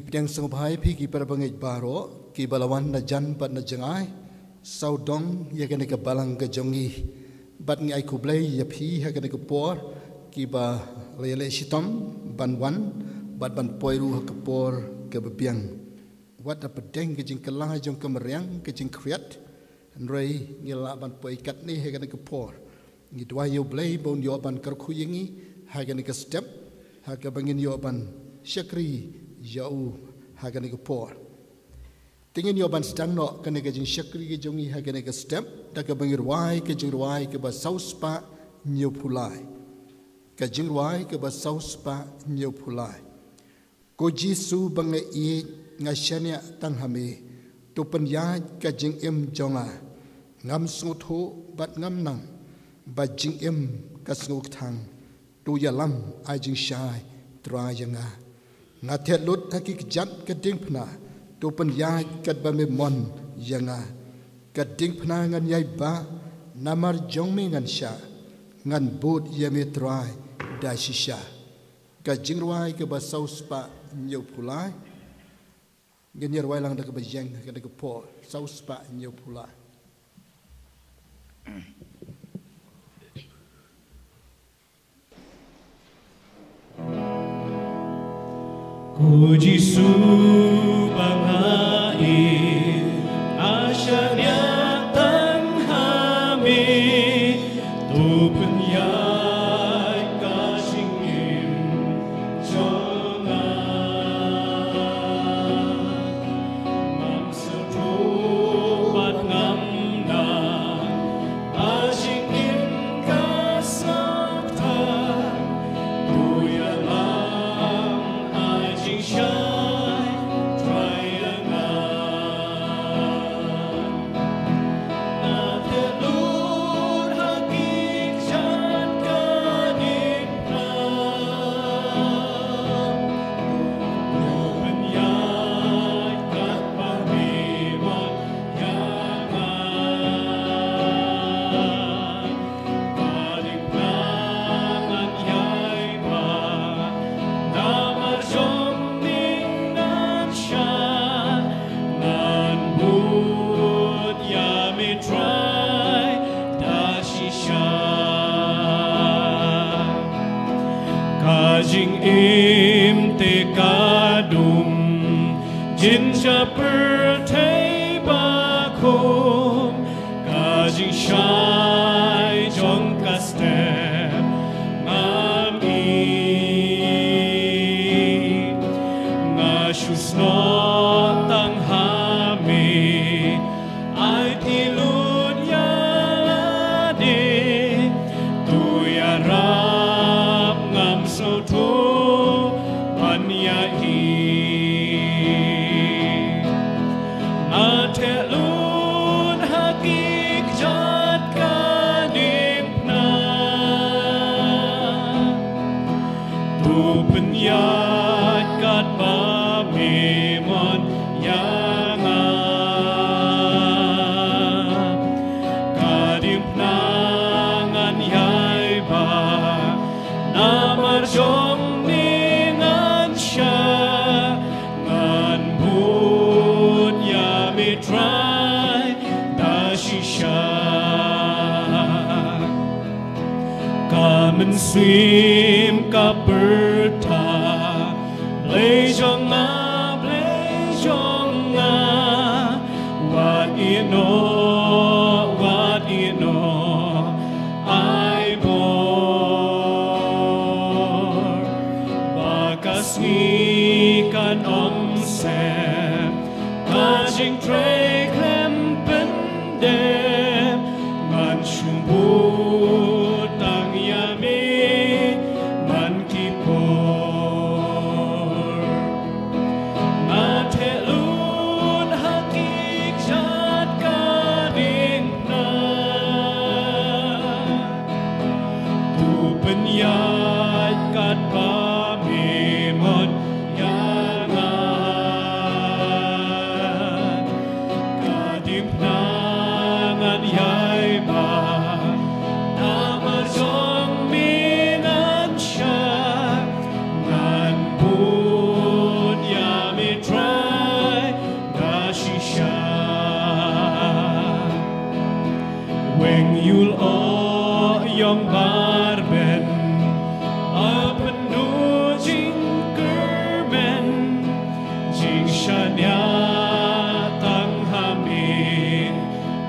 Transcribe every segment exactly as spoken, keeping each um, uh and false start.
Pdiang sngewbha ïa phi ki para bangeit baroh kiba la wan na jan bad na jngai, sawdong ïa kane ka balang ka jong ngi. Bad ngi ai khublei ïa phi ha kane ka por kiba la ïaleh shitom ban wan bad ban poi ruh ha ka por kaba biang. Wat hapdeng ka jingkylla jong ka mariang ka jingkhriat, hynrei ngi lah ban poi katne ha kane ka por. Ngi duwai ïa U Blei ba un ïoh ban kyrkhu ïa ngi ha kane ka step, ha kaba ngin ïoh ban shakri ïa u ha kane ka por. Te ngin ïoh ban sdang noh kane ka jingshakri ka jong ngi ha kane ka step da kaba ngi rwai ka jingrwai kaba saw spah hynñiew phew lai. Ka jingrwai kaba saw spah hynñiew phew lai. Ko Jisu ba nga ïeit, nga shaniah tang ha me. To pynïaid ka jingim jong nga. Ngam sngewthuh bad ngam nang ba jingim ka sngewkthang. To ïalam ai jingshai Trai ïa nga. Nga thied lut ha ki kjat ka diengphna. To pynïaid katba me mon ïa nga. Ka diengphna ngan ïai bah, namar jong me ngan shah. Ngan bud ïa me Trai da shisha. Ka jingrwai kaba saw spah hynñiew phew lai. Ngin ïa rwai lang da kaba ïeng ha kane ka por, saw spah hynñiew phew lai. Ko Jisu ba nga ïeit, nga shaniah tang ha me. To pynïaid ka jingim jong nga. Ngam sngewthuh bad ngam nang ba jingim ka sngewthuh. To ïalam ai jingshai Trai ïa nga. Nga thied lut ha ki kjat ka diengphna. To pynïaid katba me mon ïa nga. Ka diengphna ngan ïai bah, namar jong me ngan shah. Ngan bud ïa me Trai da shisha. Ka jingim te ka dum, jin sha pyrthei bakhum. Ka jingshai jong ka step ngam ïeit. Nga shu snoh tang ha me, aiti lut ïa lade. To ïarap ngam sngewthuh ban ïa ïeit. Nga thied lut ha ki kjat ka diengphna. To pynïaid katba me mon ïa nga. Ka diengphna ngan ïai bah, namar jong me ngan shah. Ngan bud ïa me Trai da shisha. Ka mynsiem ka pyrta, Blei jong nga, Blei jong nga, wat ïehnoh, wat ïehnoh ai bor. Ba ka sngi kan ym sep, ka jingtrei khlem pyndep, ngan shu bud tang ïa me man ki por. Nga thied lut ha ki kjat ka diengphna. To pynïaid katba me mon ïa nga. Yul o yong barben, apendu jingkermen, jingshania tang hami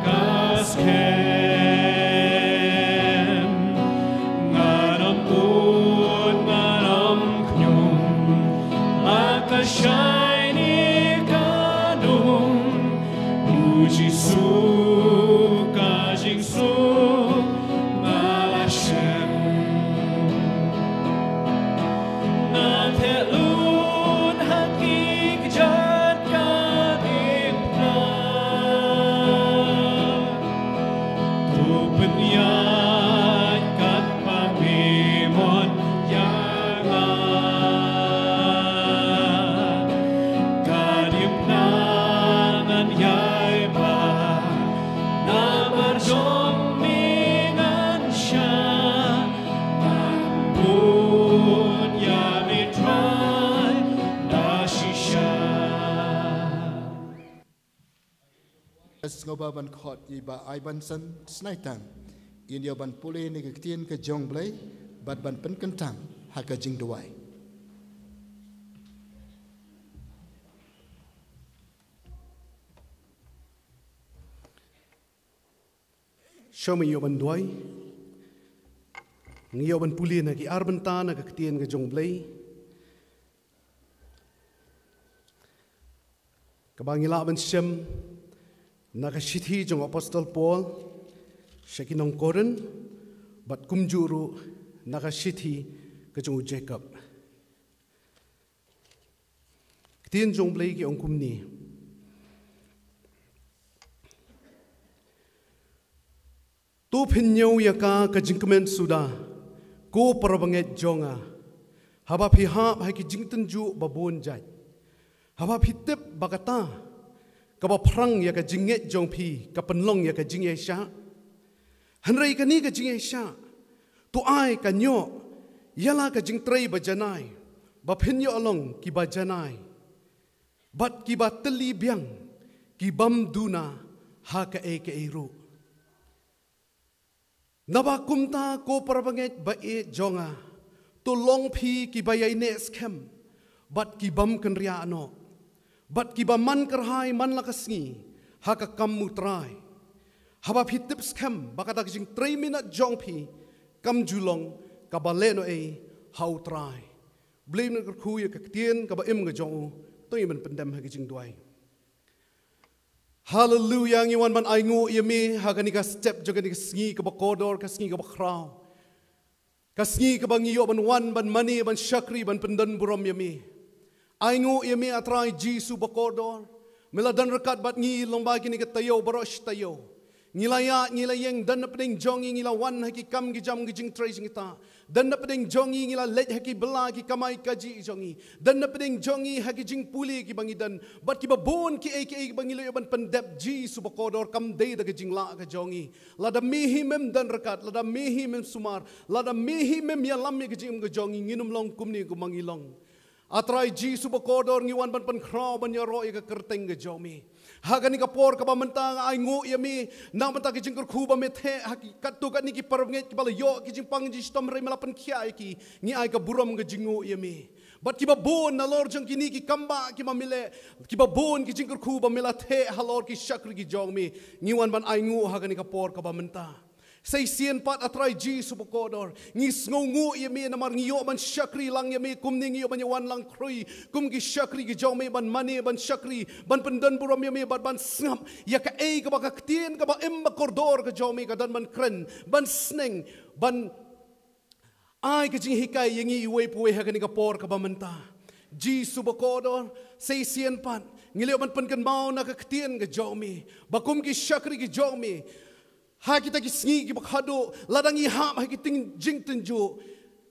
kaskem. Nganom put nganom knyum, akashai ni kadum, Jisu ka jingsuk nga la shem. Nga theh lun ha ki kjat ka diengphna. To pynïaid katba me mon ïa nga. Ka diengphna ngan ïai ba, namar jong me ngan shah. Ngan bud ïa me Trai da shisha. Sngewbha ban khot ïa i Bah Aibanson Snaitang, ïa ban pule ïa ka ktien ka jong U Blei bad ban pynkyntang ha ka jingduwai. Sha me ïoh ban duwai. Ngi ïoh ban pule na ki ar bynta na ka ktien ka jong U Blei, kaba ngi lah ban shem na ka shithi jong u Apostol Paul sha ki nong Korinth, bad kumjuh ruh na ka shithi ka jong u Jakob. Ktien jong U Blei ka ong kumne: To phin ñiew ïa ka ka jingkmen suda, ko parabangeit jong nga, haba phi hap ha ki jingtynjuh ba bun jait. Haba phi tip ba kata kaba phrang ïa ka jingngeit jong phi ka pynlong ïa ka jingïaishah. Hynrei kane ka jingïaishah, to ai ka ñiuh ïa la ka jingtrei ba janai, ba phin ïoh long kiba janai bad kiba tylli biang, ki bym duna ha kaei kaei ruh. Naba kumta, ko parabangeit ba ïeit jong nga, to long phi kiba ïaineh skhem bad ki bym kynriah noh, bad kiba man kyrhai man la ka sngi ha ka kam U Trai. Haba phi tip skhem ba kata ka jingtrei minot jong phi kam ju long kaba lehnohei ha U Trai. Blei un kyrkhu ïa ka ktien kaba im ka jong u. To ngin pyndem ha ka jingduwai. Haleluya, ngi wan ban ainguh ïa me ha kane ka step jong kane ka sngi kaba kordor, ka sngi kaba khraw, ka sngi kaba ngi ïoh ban wan ban mane ban shakri ban pyndon burom ïa me. Ainguh ïa me, A Trai Jisu ba kordor. Me la don ryngkat bad ngi lyngba kine ki taïew baroh shi taïew. Ngi la ïaid, ngi la ïeng, don na pdeng jong ngi ngi la wan ha ki kam ki jam ki jingtrei jingktah. Don na pdeng jong ngi ngi la leit ha ki bylla ki kamai kajih jong ngi. Don na pdeng jong ngi ha ki jingpule kiba ngi don, bad kiba bun kiei kiei kiba ngi la ïoh ban pyndep. Jisu ba kordor, kam dei da ka jinglah ka jong ngi. Lada me hi mem don ryngkat, lada me hi mem sumar, lada me hi mem ïalam ïa ka jingim ka jong ngi, ngin ym long kumne kumba ngi long. A Trai Jisu ba kordor, ngi wan ban pynkhraw ban ïaroh ïa ka kyrteng ka jong me. Ha kane ka por kaba mynta nga ainguh ïa me na ka bynta ka jingkyrkhu ba me theh ha ki katto katne ki parabangeit kiba la ïoh ki jingpang jingshitom, hynrei me la pynkhiah ïa ki. Ngi ai ka burom ka jingnguh ïa me. Bad kiba bun nalor jong kine ki kambah kiba me leh, kiba bun ki jingkyrkhu ba me la theh halor ki shakri ki jong me, ngi wan ban ainguh ha kane ka por kaba mynta. Sa shisien pat, A Trai Jisu ba kordor, ngi sngewnguh ïa me namar ngi ïoh ban shakri lang ïa me, kumne ngi ïoh ban ïawan lang khrui kum ki shakri ki jong me ban mane, ban shakri, ban pyndon burom ïa me, bad ban sngap ïa kaei kaba ka ktien kaba im ba kordor ka jong me ka don ban kren, ban sneng, ban ai ka jinghikai ïa ngi iwei pa iwei ha kane ka por kaba mynta. Jisu ba kordor, sa shisien pat ngi la ïoh ban pynkynmaw na ka ktien ka jong me ba kum ki shakri ki jong me, ha kita ki sngi kiba khadduh, lada ngi hap ha ki jingtynjuh,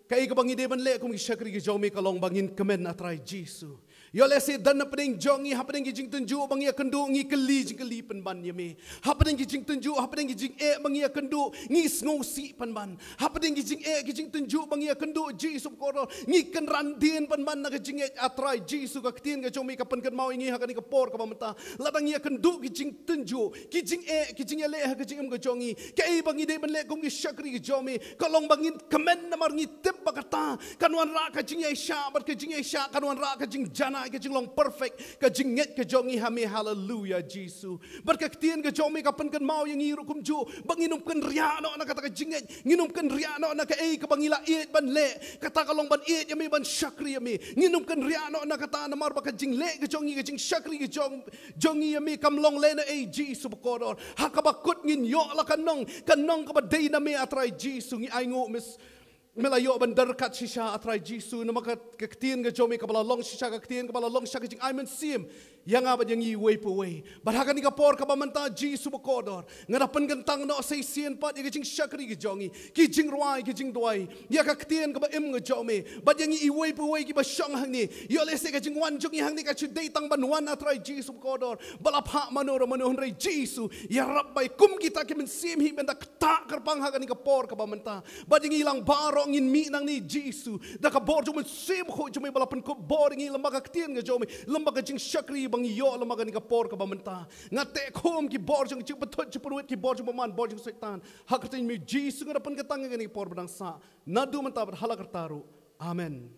kaei kaba ngi dei ban leh kum ki shakri ki jong me ka long ba ngin kmen, A Trai Jisu. Ïoh lehse don hapdeng jong ngi, hapdeng ki jingtynjuh ba ngi ïakynduh, ngi kylli jingkylli pynban ïa me. Hapdeng ki jingtynjuh, hapdeng ki jingeh ba ngi ïakynduh, ngi sngewsih pynban. Hapdeng ki jingeh, ki jingtynjuh ba ngi ïakynduh, Jisu bakordor, ngi kynran dien pynban na ka jingeh. A Trai Jisu, ka ktien ka jong me ka pynkynmaw ïa ngi ha kane ka por kaba mynta. Lada ngi ïakynduh ki jingtynjuh, ki jingeh, ki jingïaleh ha ka jingim ka jong ngi, kaei ba ngi dei ban leh kum ki shakri ka jong me? Ka long ba ngin kmen, namar ngi tip ba kata kan wanrah ka jingïaishah, bad ka jingïaishah kan wanrah ka jingjanai, ka jinglong perfect ka jingngeit ka jong ngi ha me. Haleluia Jisu. Bad ka ktien ka jong me ka pynkynmaw ïa ngi ruh kumjuh ba ngin ym kynriah noh na kata ka jingngeit, ngin ym kynriah noh na kaei kaba ngi la ïeit ban leh. Kata ka long ban ïeit ïa me, ban shakri ïa me. Ngin ym kynriah noh na kata, namar ba ka jingleh ka jong ngi, ka jingshakri ka jong jong ngi ïa me kam long lehnohei, Jisu bakordor. Ha kaba kut ngin ïoh la ka nong, ka nong kaba dei na me, A Trai Jisu. Ngi ainguh, me la ïoh ban dyrkhat shisha, A Trai Jisu, namar ka, ka ktien ka jong me kaba la long shisha, ka ktien kaba la long shisha ka jingai mynsiem ïa nga bad ïa ngi iwei pa iwei. Bad ha kane ka por kaba mynta, Jisu bakordor, nga da pynkyntang noh sa shisien pat ïa ka jingshakri ka jong ngi, ki jingrwai, ki jingduwai, ïa ka ktien kaba im ka jong me, bad ïa ngi iwei pa iwei kiba shong hangne. Ïoh lehse ka jingwan jong ngi hangne ka shu dei tang ban wan, A Trai Jisu bakordor, ba la phah mano re mano, hynrei Jisu, ïarap ba kum kita ki mynsiem hi ban da ktah kyrpang ha kane ka por kaba mynta. Bad ïa ngi lang baroh ngin mih nangne, Jisu, da ka bor jong u Mynsiem Bakhuid jong me ba la pynkup bor ïa ngi lyngba ka ktien ka jong me, lyngba ka jingshakri ba ngi ïoh lyngba kane ka por kaba mynta. Nga teh khum ki bor jong ka jingpynthut jingpynwit, ki bor jong u bymman, bor jong u Soitan. Ha ka kyrteng me Jisu nga da pynkyntang ïa kane ka por ba dang sah, naduh mynta bad hala karta ruh. Amen.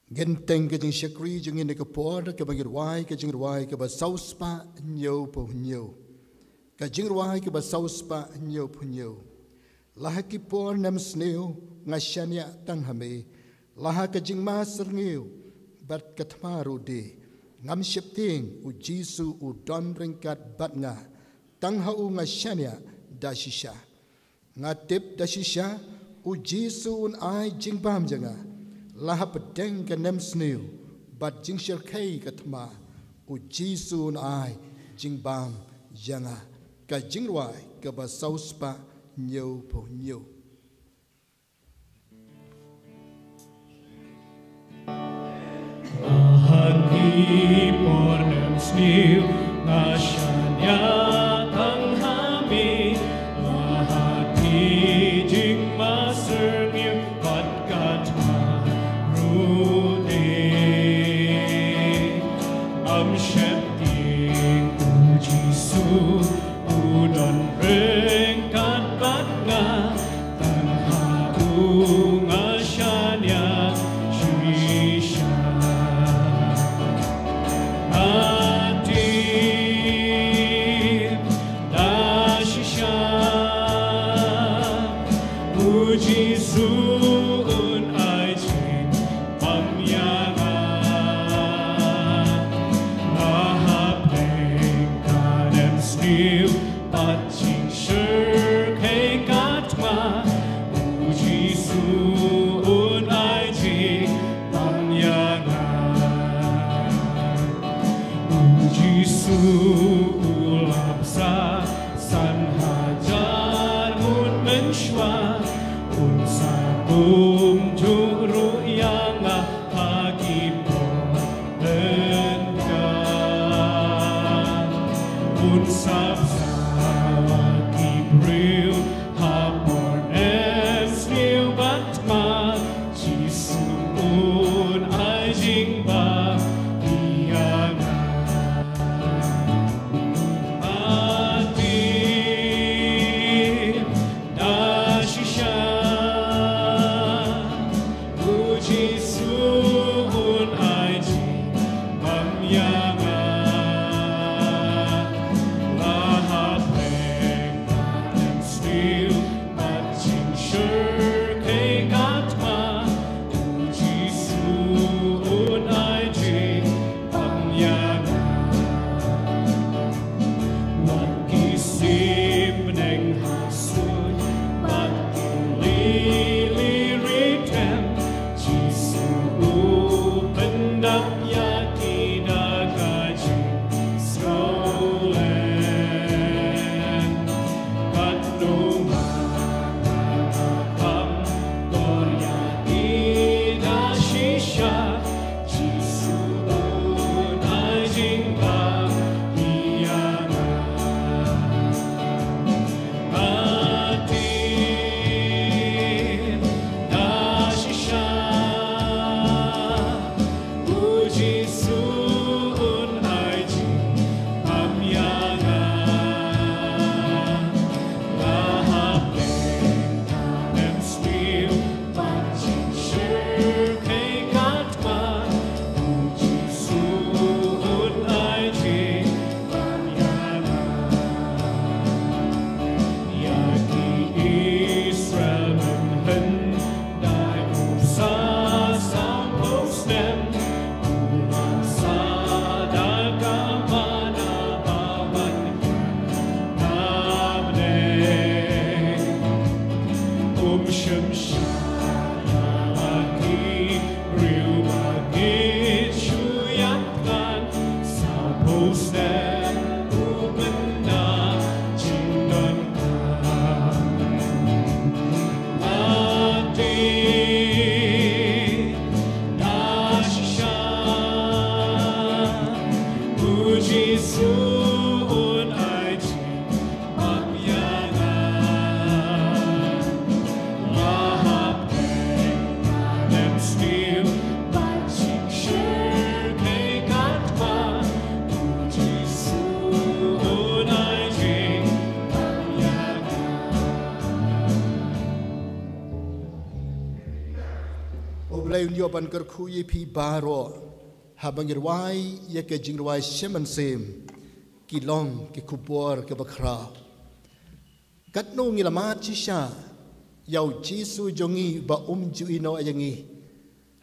Ngin teng ka jingshakri jong ngi ha kane ka por, kaba ngi rwai ka jingrwai kaba saw spah hynñiew phew hynñiew. Ka jingrwai kaba saw spah hynñiew phew hynñiew. La ha ki por nemsniew nga shaniah tang ha me, la ha ka jingma syrngiew bad ka thma ruh de. Ngam sheptieng, u Jisu u don ryngkat bad nga, tang ha u nga shaniah da shisha. Nga tip da shisha u Jisu un ai jingbam ïa nga. La hapdeng ka nemsniew bad jingshyrkhei ka thma, u Jisu un ai jingbam ïa nga. Ka jingrwai kaba saw spah hynñiew phew hynñiew. Ha ki por nemsniew nga shaniah tang ha me, la ha ki jingma syrngiew bad ka thma ruh de. Ngam sheptieng, u Jisu u don ryngkat bad nga, tang ha u nga shaniah shisha. Nga tip da shisha u Jisu un ai jingbam ïa nga. La hapdeng ka nemsniew bad jingshyrkhei ka thma, u Jisu un ai jingbam ïa nga. U Jisu u la bsa san hajar ngut mynshuwa, un sa kumjuh ruh ïa nga ha ki por lynter. Un sa bsa ïa ki briew ha por nemsniew bad thma, Jisu un ai jingbam ïa nga. Nga tip da shisha u Jisu un ai jingbam ïa nga. La hapdeng ka nemsniew bad jingshyrkhei ka thma, u Jisu un U Blei un ïoh ban kyrkhu ïa phi baroh haba ngi rwai ïa ka jingrwai shem mynsiem, Ki Long ki Khubor Kiba Khraw. Katno ngi la mad shisha ïa u Jisu jong ngi ba um ju ïehnoh ïa ngi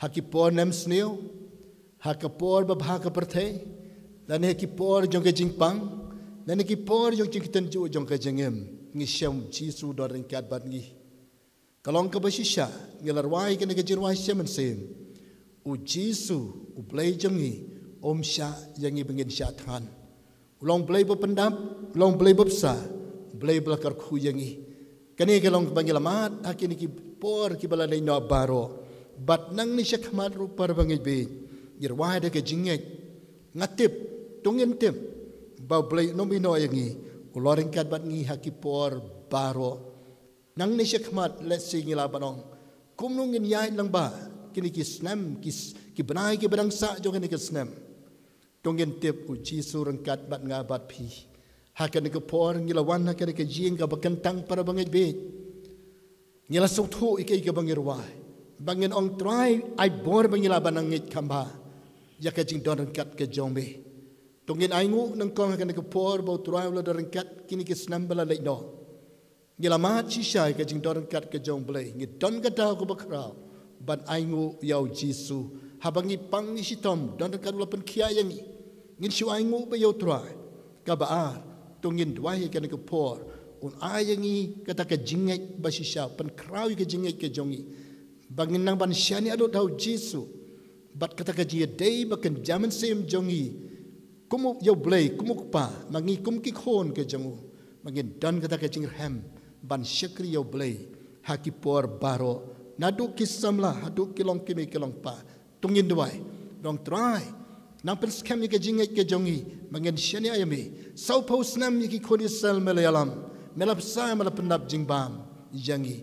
ha ki por nemsniew, ha ka por babha ka pyrthei, lane ha ki por jong ka jingpang, lane ki por jong ka jingtynjuh jong ka jingim. Ngi shem u Jisu don ryngkat bad ngi. Ka long kaba shisha ngi la rwai kane ka jingrwai shem mynsiem, u Jisu, U Blei jong ngi, um shah ïa ngi ba ngin shah thngan. U long Blei ba pyndap, u long Blei ba bsa, Blei ba la kyrkhu ïa ngi. Kane ka long kaba ngi la mad ha kine ki por kiba la leit noh baroh. Bad nangne shakhmat ruh para bangeit, ngi rwai da ka jingngeit. Nga tip, to ngin tip ba U Blei un ym ïehnoh ïa ngi, u long ryngkat bad ngi ha ki por baroh. Nangne shakhmat lehse ngi lah ban ong, kumno ngin ïaid lyngba kine ki snem, ki, ki bnai kiba dang sah jong kane ka snem. To ngin tip u Jisu ryngkat bad nga bad phi. Ha kane ka por ngi la wan ha kane ka ïing kaba kyntang para bangeit. Ngi la sngewthuh ïa kaei kaba ngi rwai, ba ngin ong, Trai, ai bor ba ngi lah ban nang ngeit khambha ïa ka jingdon ryngkat ka jong me. To ngin ainguh nyngkong ha kane ka por ba u Trai u la don ryngkat kine ki snem ba la leit noh. Ngi la mad shisha ïa ka jingdon ryngkat ka jong U Blei. Ngi don ka daw kaba khraw ban ainguh ïa u Jisu. Haba ngi pang ngi shitom, don ryngkat u la pynkhiah ïa ngi. Ngin shu ainguh beit ïa u Trai. Kaba ar, to ngin duwai ha kane ka por un ai ïa ngi kata ka jingngeit ba shisha, pynkhraw ïa ka jingngeit ka jong ngi, ba ngin nang ban shaniah lut ha u Jisu. Bad kata ka jingïadei ba kynja mynsiem jong ngi kum u, ïa u Blei, kum u Kpa, ma ngi kum ki khun ka jong u, ba ngin don kata ka jingrhem ban shakri ïa u Blei ha ki por baroh, naduh ki samla haduh ki longkmie ki longkpa. To ngin duwai, ong, Trai, nang pynskhem ïa ka jingngeit ka jong ngi ba ngin shaniah ïa me. Sawphew snem ïa ki khun Israel me la ïalam, me la bsa, me la pyndap jingbam ïa ngi.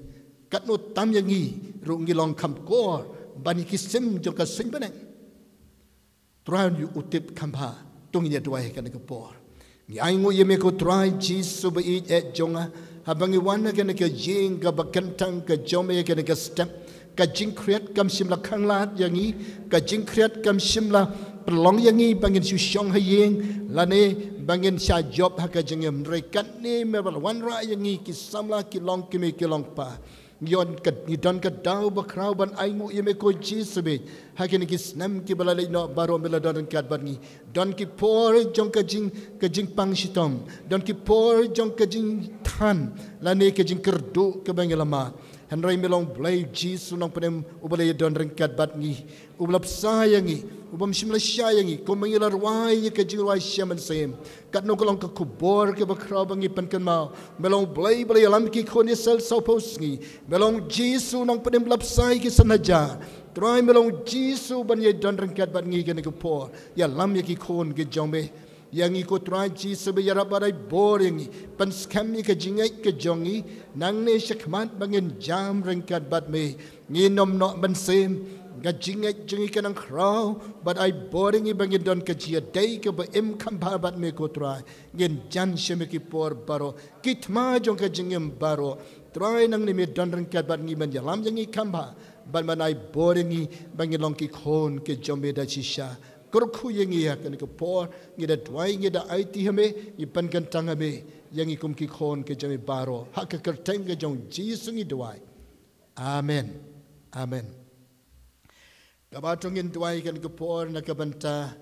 Katno tam ïa ngi ruh ngi long kham kor ban ïa ki sim jong ka suiñ bneng. Trai un ïoh tip khambha. To ngin ïa duwai ha kane ka por. Ngi ainguh ïa me ko Trai Jisu ba ïeit eh jong nga, haba ngi wan ha kane ka ïing kaba kyntang ka jong me ha kane ka step, ka jingkhriat kam shym la khanglad ïa ngi, ka jingkhriat kam shym la pynlong ïa ngi ba ngin shu shong ha ïing lane ba ngin shah jop ha ka jingim. Hynrei katne me la wanrah ïa ngi ki samla, ki longkmie ki longkpa. Ngi don ka, ngi don ka daw ba khraw ban ainguh ïa me ko Jisu beit. Ha kine ki snem kiba la leit noh baroh me la don ryngkat bad ngi. Don ki por jong ka jing, ka jingpang shitom. Don ki por jong ka jingthan lane ka jingkyrduh kaba ngi la mad. Hynrei me long Blei Jisu nongpynim uba la ïadon ryngkat bad ngi, uba la bsa ïa ngi, u bym shym la shai ïa ngi, kumba ngi la rwai ïa ka jingrwai shem mynsiem. Katno ka long ka khubor kaba khraw ba ngi pynkynmaw. Me long Blei ba la ïalam ki khun Israel sawphew sngi. Me long Jisu nongpynim ba la bsa ïa ki san hajar. Trai, me long Jisu ban ïadon ryngkat bad ngi kane ka por. Ïalam ïa ki khun ki jong me. Ïa ngi ko Trai Jisu ba ïarap bad ai bor ïa ngi. Pynskhem ïa ka jingngeit ka jong ngi. Nangne shakhmat ba ngin jam ryngkat bad me. Ngin ym noh mynsiem, ka jingngeit jong ngi kan nang khraw, bad ai bor ïa ngi ba ngin don ka jingïadei kaba im khambha bad me ko Trai. Ngin jan shem ïa ki por baroh, ki thma jong ka jingim baroh. Trai, nangne me don ryngkat bad ngi, men ïalam ïa ngi khambha. Ban ban ai bor ïa ngi ba ngin long ki khun ki jong me da shisha. Kyrkhu ïa ngi ha kane ka por, ngi da duwai, ngi da aiti ha me, ngi pynkyntang ha me ïa ngi kum ki khun ki jong me baroh. Ha ka kyrteng ka jong Jisu ngi duwai. Amen. Amen. Kaba to ngin duwai ha kane ka por na ka bynta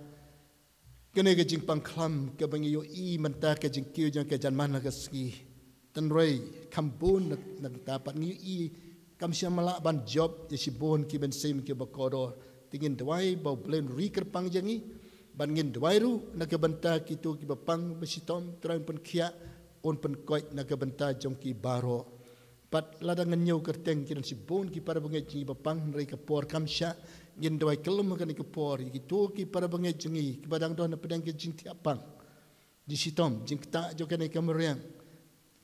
kane ka jingpang khlam kaba ngi ïohi mynta ka jingkiew jong ka janmiet ha ka sngi. Tynrai kham bun na, na ka bynta pat ngi ïohi kam shym la ban jop ïa shibun ki mynsiem kiba kordor. Te ngin duwai ba U Blei un ri kyrpang jong ngi. Bad ngin duwai ruh na ka bynta kito kiba pang ba shitom, Trai un pynkhiah, un pynkoit na ka bynta jong ki baroh. Bad lada ngan ñiew kyrteng ki don shibun ki para bangeit jong ngi ba pang, hynrei ka por kam shah. Ngin duwai kyllum ha kane ka por ïa kito ki para bangeit jong ngi kiba dang don hapdeng ka jingthiah pang, jingshitom, jingktah jong kane ka mariang,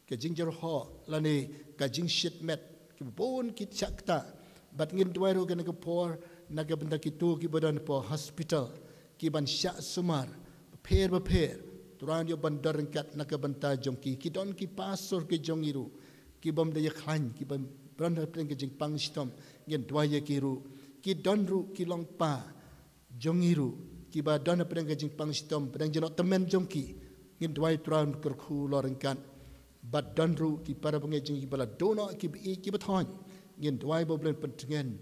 ka jingjyrhoh lane ka jingshit met, kiba bun ki shah ktah. Bad ngin duwai ruh ha kane ka por na ka bynta kito kiba don hapoh hospital, kiban shah sumar bapher bapher. Trai un ïoh ban don ryngkat na ka bynta jong ki. Ki don ki pastor ki jong ngi ruh kibym da ïakhlaiñ, kibym don hapdeng ka jingpang shitom, ngin duwai ïa ki ruh. Ki don ruh ki longpa jong ngi ruh kiba don hapdeng ka jingpang shitom, hapdeng jingnoh tymmen jong ki. Ngin duwai Trai un kyrkhu lor ryngkat. Bad don ruh ki para bangeit jong ngi kiba la duh noh, kiba ïeit, kiba thoiñ. Ngin duwai ba U Blei un pyntngen,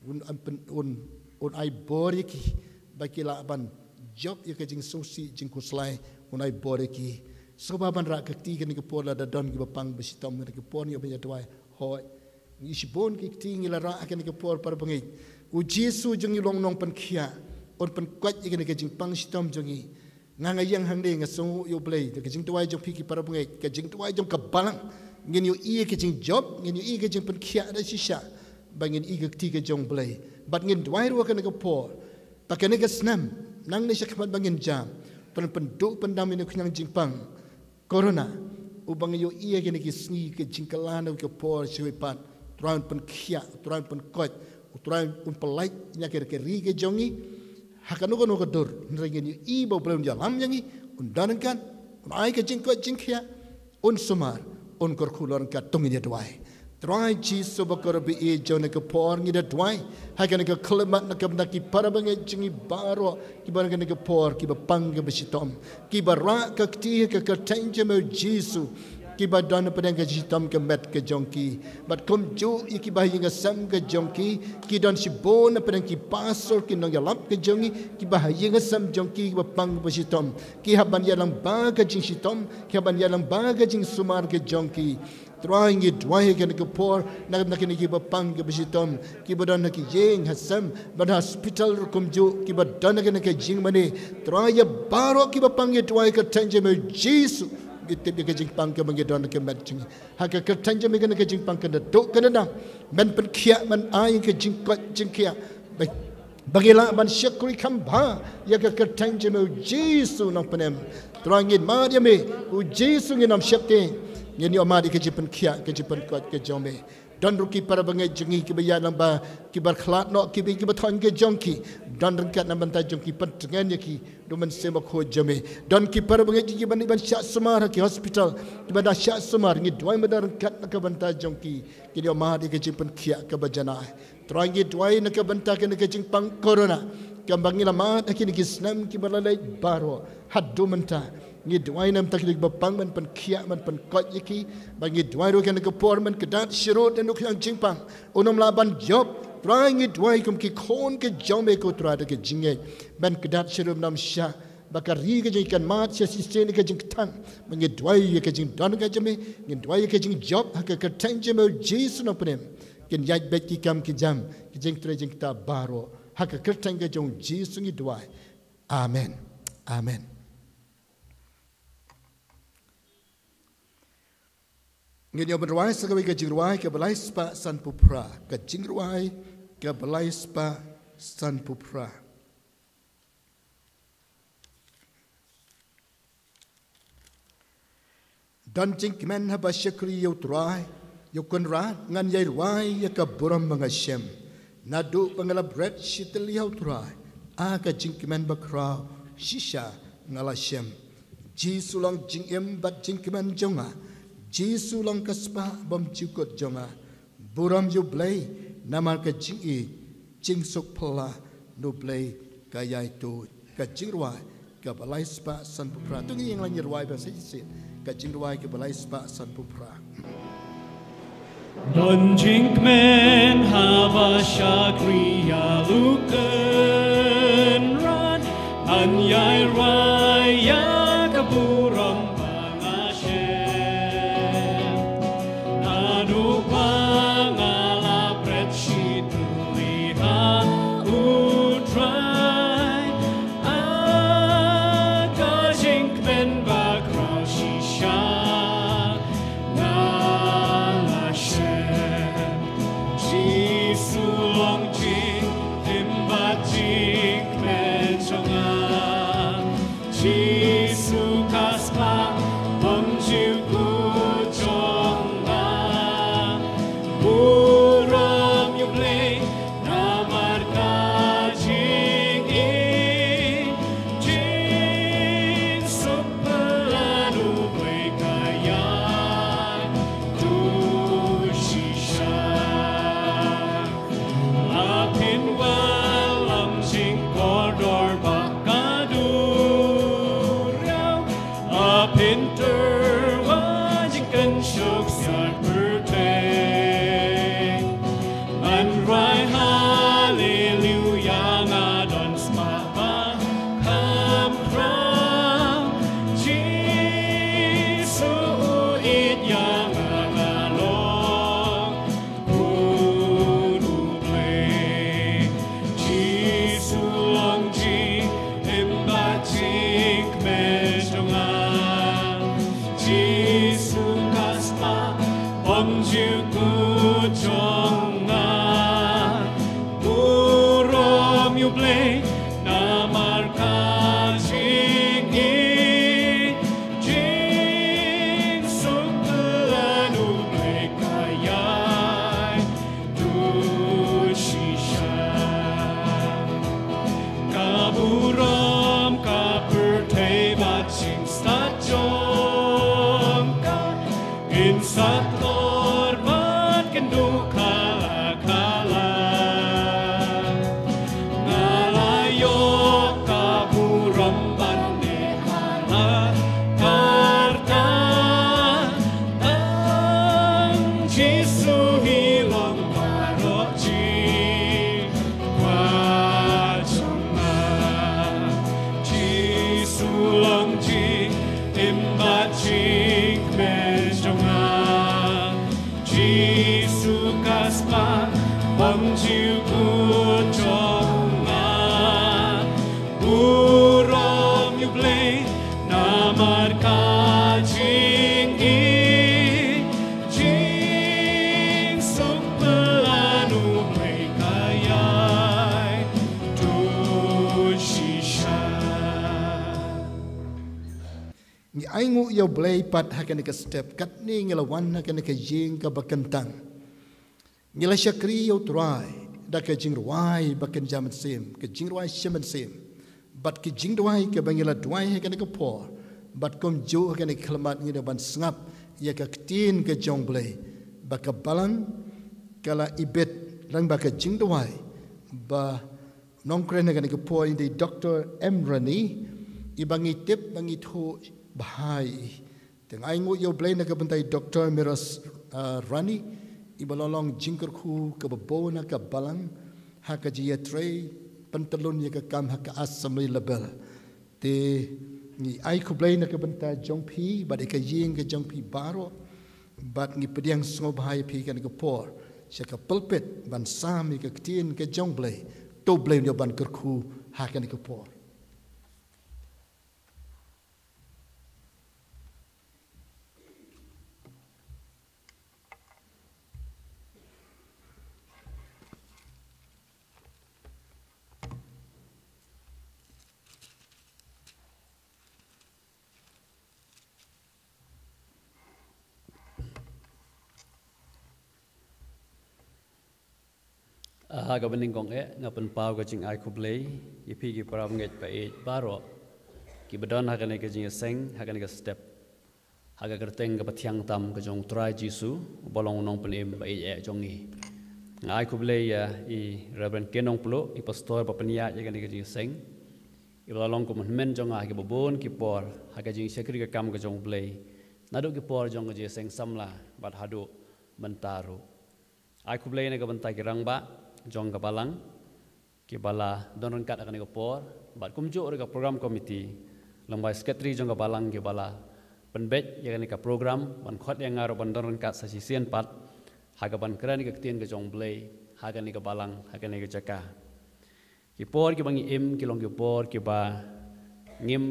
un, un, un, un ai bor ïa ki ba ki lah ban jop ïa ka jingsngewsih jingkhuslai, un ai bor ïa ki. Sngewbha ban rah ka kti ha kane ka por lada don kiba pang ba shitom ha kane ka por, ngi ïoh ban ïa duwai. Hooid. Ngi shibun ki kti ngi la rah ha kane ka por para bangeit. U Jisu jong ngi u long u nongpynkhiah, un pynkoit ïa kane ka jingpang shitom jong ngi. Nga, nga ïeng hangne nga sngewnguh ïa U Blei da ka jingduwai jong phi ki para bangeit, ka jingduwai jong ka balang. Ngin ïohi ïa ka jingjop, ngin ïohi ïa ka jingpynkhiah da shisha ba ngin ïohi ka kti ka jong U Blei. Bad ngin duwai ruh ha kane ka por ba kane ka snem, nangne shakhmat ba ngin jam, Trai un pynduh pyndam ïa une u khñiang jingpang Corona, uba ngi ïohi ïa kine ki sngi ka jingkylla na ka por shuwa pat. Trai un pynkhiah, Trai un pynkoit, Trai un pynlait ïa ka ri ka jong ngi ha kano kano ka dur. Hynrei ngin ïohi ba U Blei un ïalam ïa ngi, un don ryngkat, un ai ka jingkoit jingkhiah, un sumar, un kyrkhu lor ryngkat. To ngin ïa duwai. Trai Jisu ba kyrkhu, ha kane ka por ngi da duwai ha kane ka khyllipmat na ka bynta ki para bangeit jong ngi baroh kiba ha kane ka por kiba pang kiba shitom, kiba rah ka kti ha ka kyrteng jong me Jisu, kiba don hapdeng ka shitom ka met ka jong ki. Bad kumjuh ïa kiba ha ïing ha sem ka jong ki, ki don shibun hapdeng ki pastor, ki nongïalap ka jong ngi, kiba ha ïing ha sem jong ki kiba pang kiba shitom, ki hap ban ïalang ba ka jingshitom, ki hap ban ïalang ba ka jingsumar ka jong ki. Trai ngi duwai ha kane ka por na, na kine kiba pang kiba shitom, kiba don ha ki ïing ha sem bad hospital ruh kumjuh, kiba don ha kane ka jingmane. Trai ïa baroh kiba pang ngi duwai ha ka kyrteng jong me Jisu. Ngi tip ïa ka jingpang kaba ngi don ha ka met jong ngi. Ha ka kyrteng jong me kane ka jingpang kan da duh kan da dam. Men pynkhiah, men ai ka jingkoit jingkhiah. Ba ba ngi lah ban shakri kham bha ïa ka kyrteng jong me Jisu Nongpynim. Trai ngin mad ïa me, U Jisu ngin ym sheptieng. Ngin ïoh mad ïa ka jingpynkhiah, ka jingpynkoit ka jong me. Don ruh ki para bangeit jong ngi kiba ïalang ba, kiba khlad noh, kiba, kiba thoiñ ka jong ki. Don ryngkat na bynta jong ki, pyntngen ïa ki da u Mynsiem Bakhuid jong me. Don ki para bangeit jong ngi kiba dei ban shah sumar ha ki hospital, kiba da shah sumar, ngi duwai ba don ryngkat na ka bynta jong ki. Kin ïoh mad ïa ka jingpynkhiah kaba janai. Trai ngi duwai na ka bynta kane ka jingpang Corona kaba ngi la mad ha kine ki snem kiba la leit baroh haduh mynta. Ngi duwai na ka bynta kine kiba pang, men pynkhiah, men pynkoit ïa ki. Bad ngi duwai ruh ha kane ka por men kdat sharud ïa une u khñiang jingpang, un ym lah ban jop. Trai ngi duwai kum ki khun ki jong me ko Trai da ka jingngeit, men kdat sharud, men ym shah, ba ka ri ka jong ngi kan mad shisien ïa ka jingkthang. Bad ngi duwai ïa ka jingdon ka jong me, ngi duwai ïa ka jingjop ha ka kyrteng jong me Jisu Nongpynim. Kin ïaid beit ki kam ki jam, ki jingtrei jingktah baroh. Ha ka kyrteng ka jong Jisu ngi duwai. Amen. Amen. Ngin ïa ban rwai sa kawei ka jingrwai kaba lai spah sanphew phra, ka jingrwai kaba lai spah sanphew phra. Don jingkmen haba shakri ïa u Trai, ïa u Kynrad ngan ïai rwai ïa ka burom ba nga shem. Naduh ba nga la bret shi tylli ha u Trai, a ka jingkmen bakhraw shisha nga la shem. Jisu long jingim bad jingkmen jong nga. Jisu long ka spah bymjukut jong nga. Burom ïa u Blei. Namar ka jingïeit, jingsuk phylla na U Blei ka ïai tuid. Ka jingrwai kaba lai spah sanphew phra. To ngin ïa ngi rwai ba shisien. Ka jingrwai kaba lai spah sanphew phra. Don jingkmen haba shakri ïa u Kynrad, ngan ïai rwai ïa ka burom ba nga shem. Naduh ba nga la bret shi tylli ha U Trai, ha ka jingkmen bakhraw shisha nga la shem. Jisu long jingim bad jingkmen jong nga. Jisu ka spah bymjukut jong nga. Burom ïa U Blei namar ka jingïeit, jingsuk phylla na U Blei ka ïai tuid shisha. La pynwallam jingkordor bad ka duriaw, la pyntyrwa jingkynshoh sha pyrthei. Ngan rwai haleluya, nga don spah ba kham khraw. Jisu u ïeit ïa nga, nga long khun U Blei. Jisu long jingim bad jingkmen jong nga. Jisu ka spah bymjukut jong nga. Burom ïa U Blei namar ka jingïeit, jingsuk phylla na U Blei ka ïai tuid shisha. Ka burom ka pyrthei bad jingstad jong ka, kin sat lor bad kin duh khala khala. Nga la ïoh ka burom ban neh ha la karta. Tang Jisu hi long baroh jingkwah jong nga. Jisu long jingim bad jingkmen jong nga. Jisu ka spah bymjukut jong nga. Burom ïa U Blei namar ka jingïeit, jingsuk phylla na U Blei ka ïai tuid shisha. Ngi ainguh ïa U Blei pat ha kane ka step, katne ngi la wan ha kane ka ïing kaba kyntang. Ngi la shakri ïa U Trai da ka jingrwai ba kynja mynsiem, ka jingrwai shi mynsiem, bad ka jingduwai kaba ngi la duwai ha kane ka por, bad kumjuh ha kane ka khyllipmat ngin ïa ban sngap ïa ka ktien ka jong U Blei, ba ka balang ka la ibit lyngba ka jingduwai ba nongkren ha kane ka por in dei Doctor M Rani, iba ngi tip ba ngi thuh bha ïa i. Te nga ainguh ïa U Blei na ka bynta i Doctor Miros, ah, Rani, iba la long jingkyrkhu kaba bun ha ka balang, ha ka jingïatrei pyntyllun ïa ka kam ha ka assembly level. Te ngi ai khublei na ka bynta jong phi bad ïa ka ïing ka jong phi baroh, bad ngi pdiang sngewbha ïa phi kane ka por sha ka pulpit ban sam ïa ka ktien ka jong U Blei. To U Blei un ïa ban kyrkhu ha kane ka por. Ha kaba nyngkong eh nga pynpaw ka jingai khublei ïa phi ki para bangeit baieit baroh kiba don ha kane ka jingïaseng, ha kane ka step, ha ka kyrteng kaba thiang tam ka jong U Trai Jisu, uba long u Nongpynim baieit eh jong ngi. Nga ai khublei ïa i Reverend Kenong Plo, i pastor ba pynïaid ïa kane ka jingïaseng. I ba la long kum u hynmen jong nga ha kiba bun ki por ha ka jingshakri ka kam ka jong U Blei, naduh ki por jong ka jingïaseng samla bad haduh mynta ruh. Ai khublei na ka bynta ki rangbah jong ka balang kiba la don ryngkat ha kane ka por, bad kumjuh ruh ka program committee lyngba i secretary jong ka balang kiba la pynbeit ïa kane ka program ban khot ïa nga ruh ban don ryngkat sa shisien pat ha kaban kren ïa ka ktien ka jong U Blei ha kane ka balang, ha kane ka jaka. Ki por kiba ngi im ki long ki por kiba ngim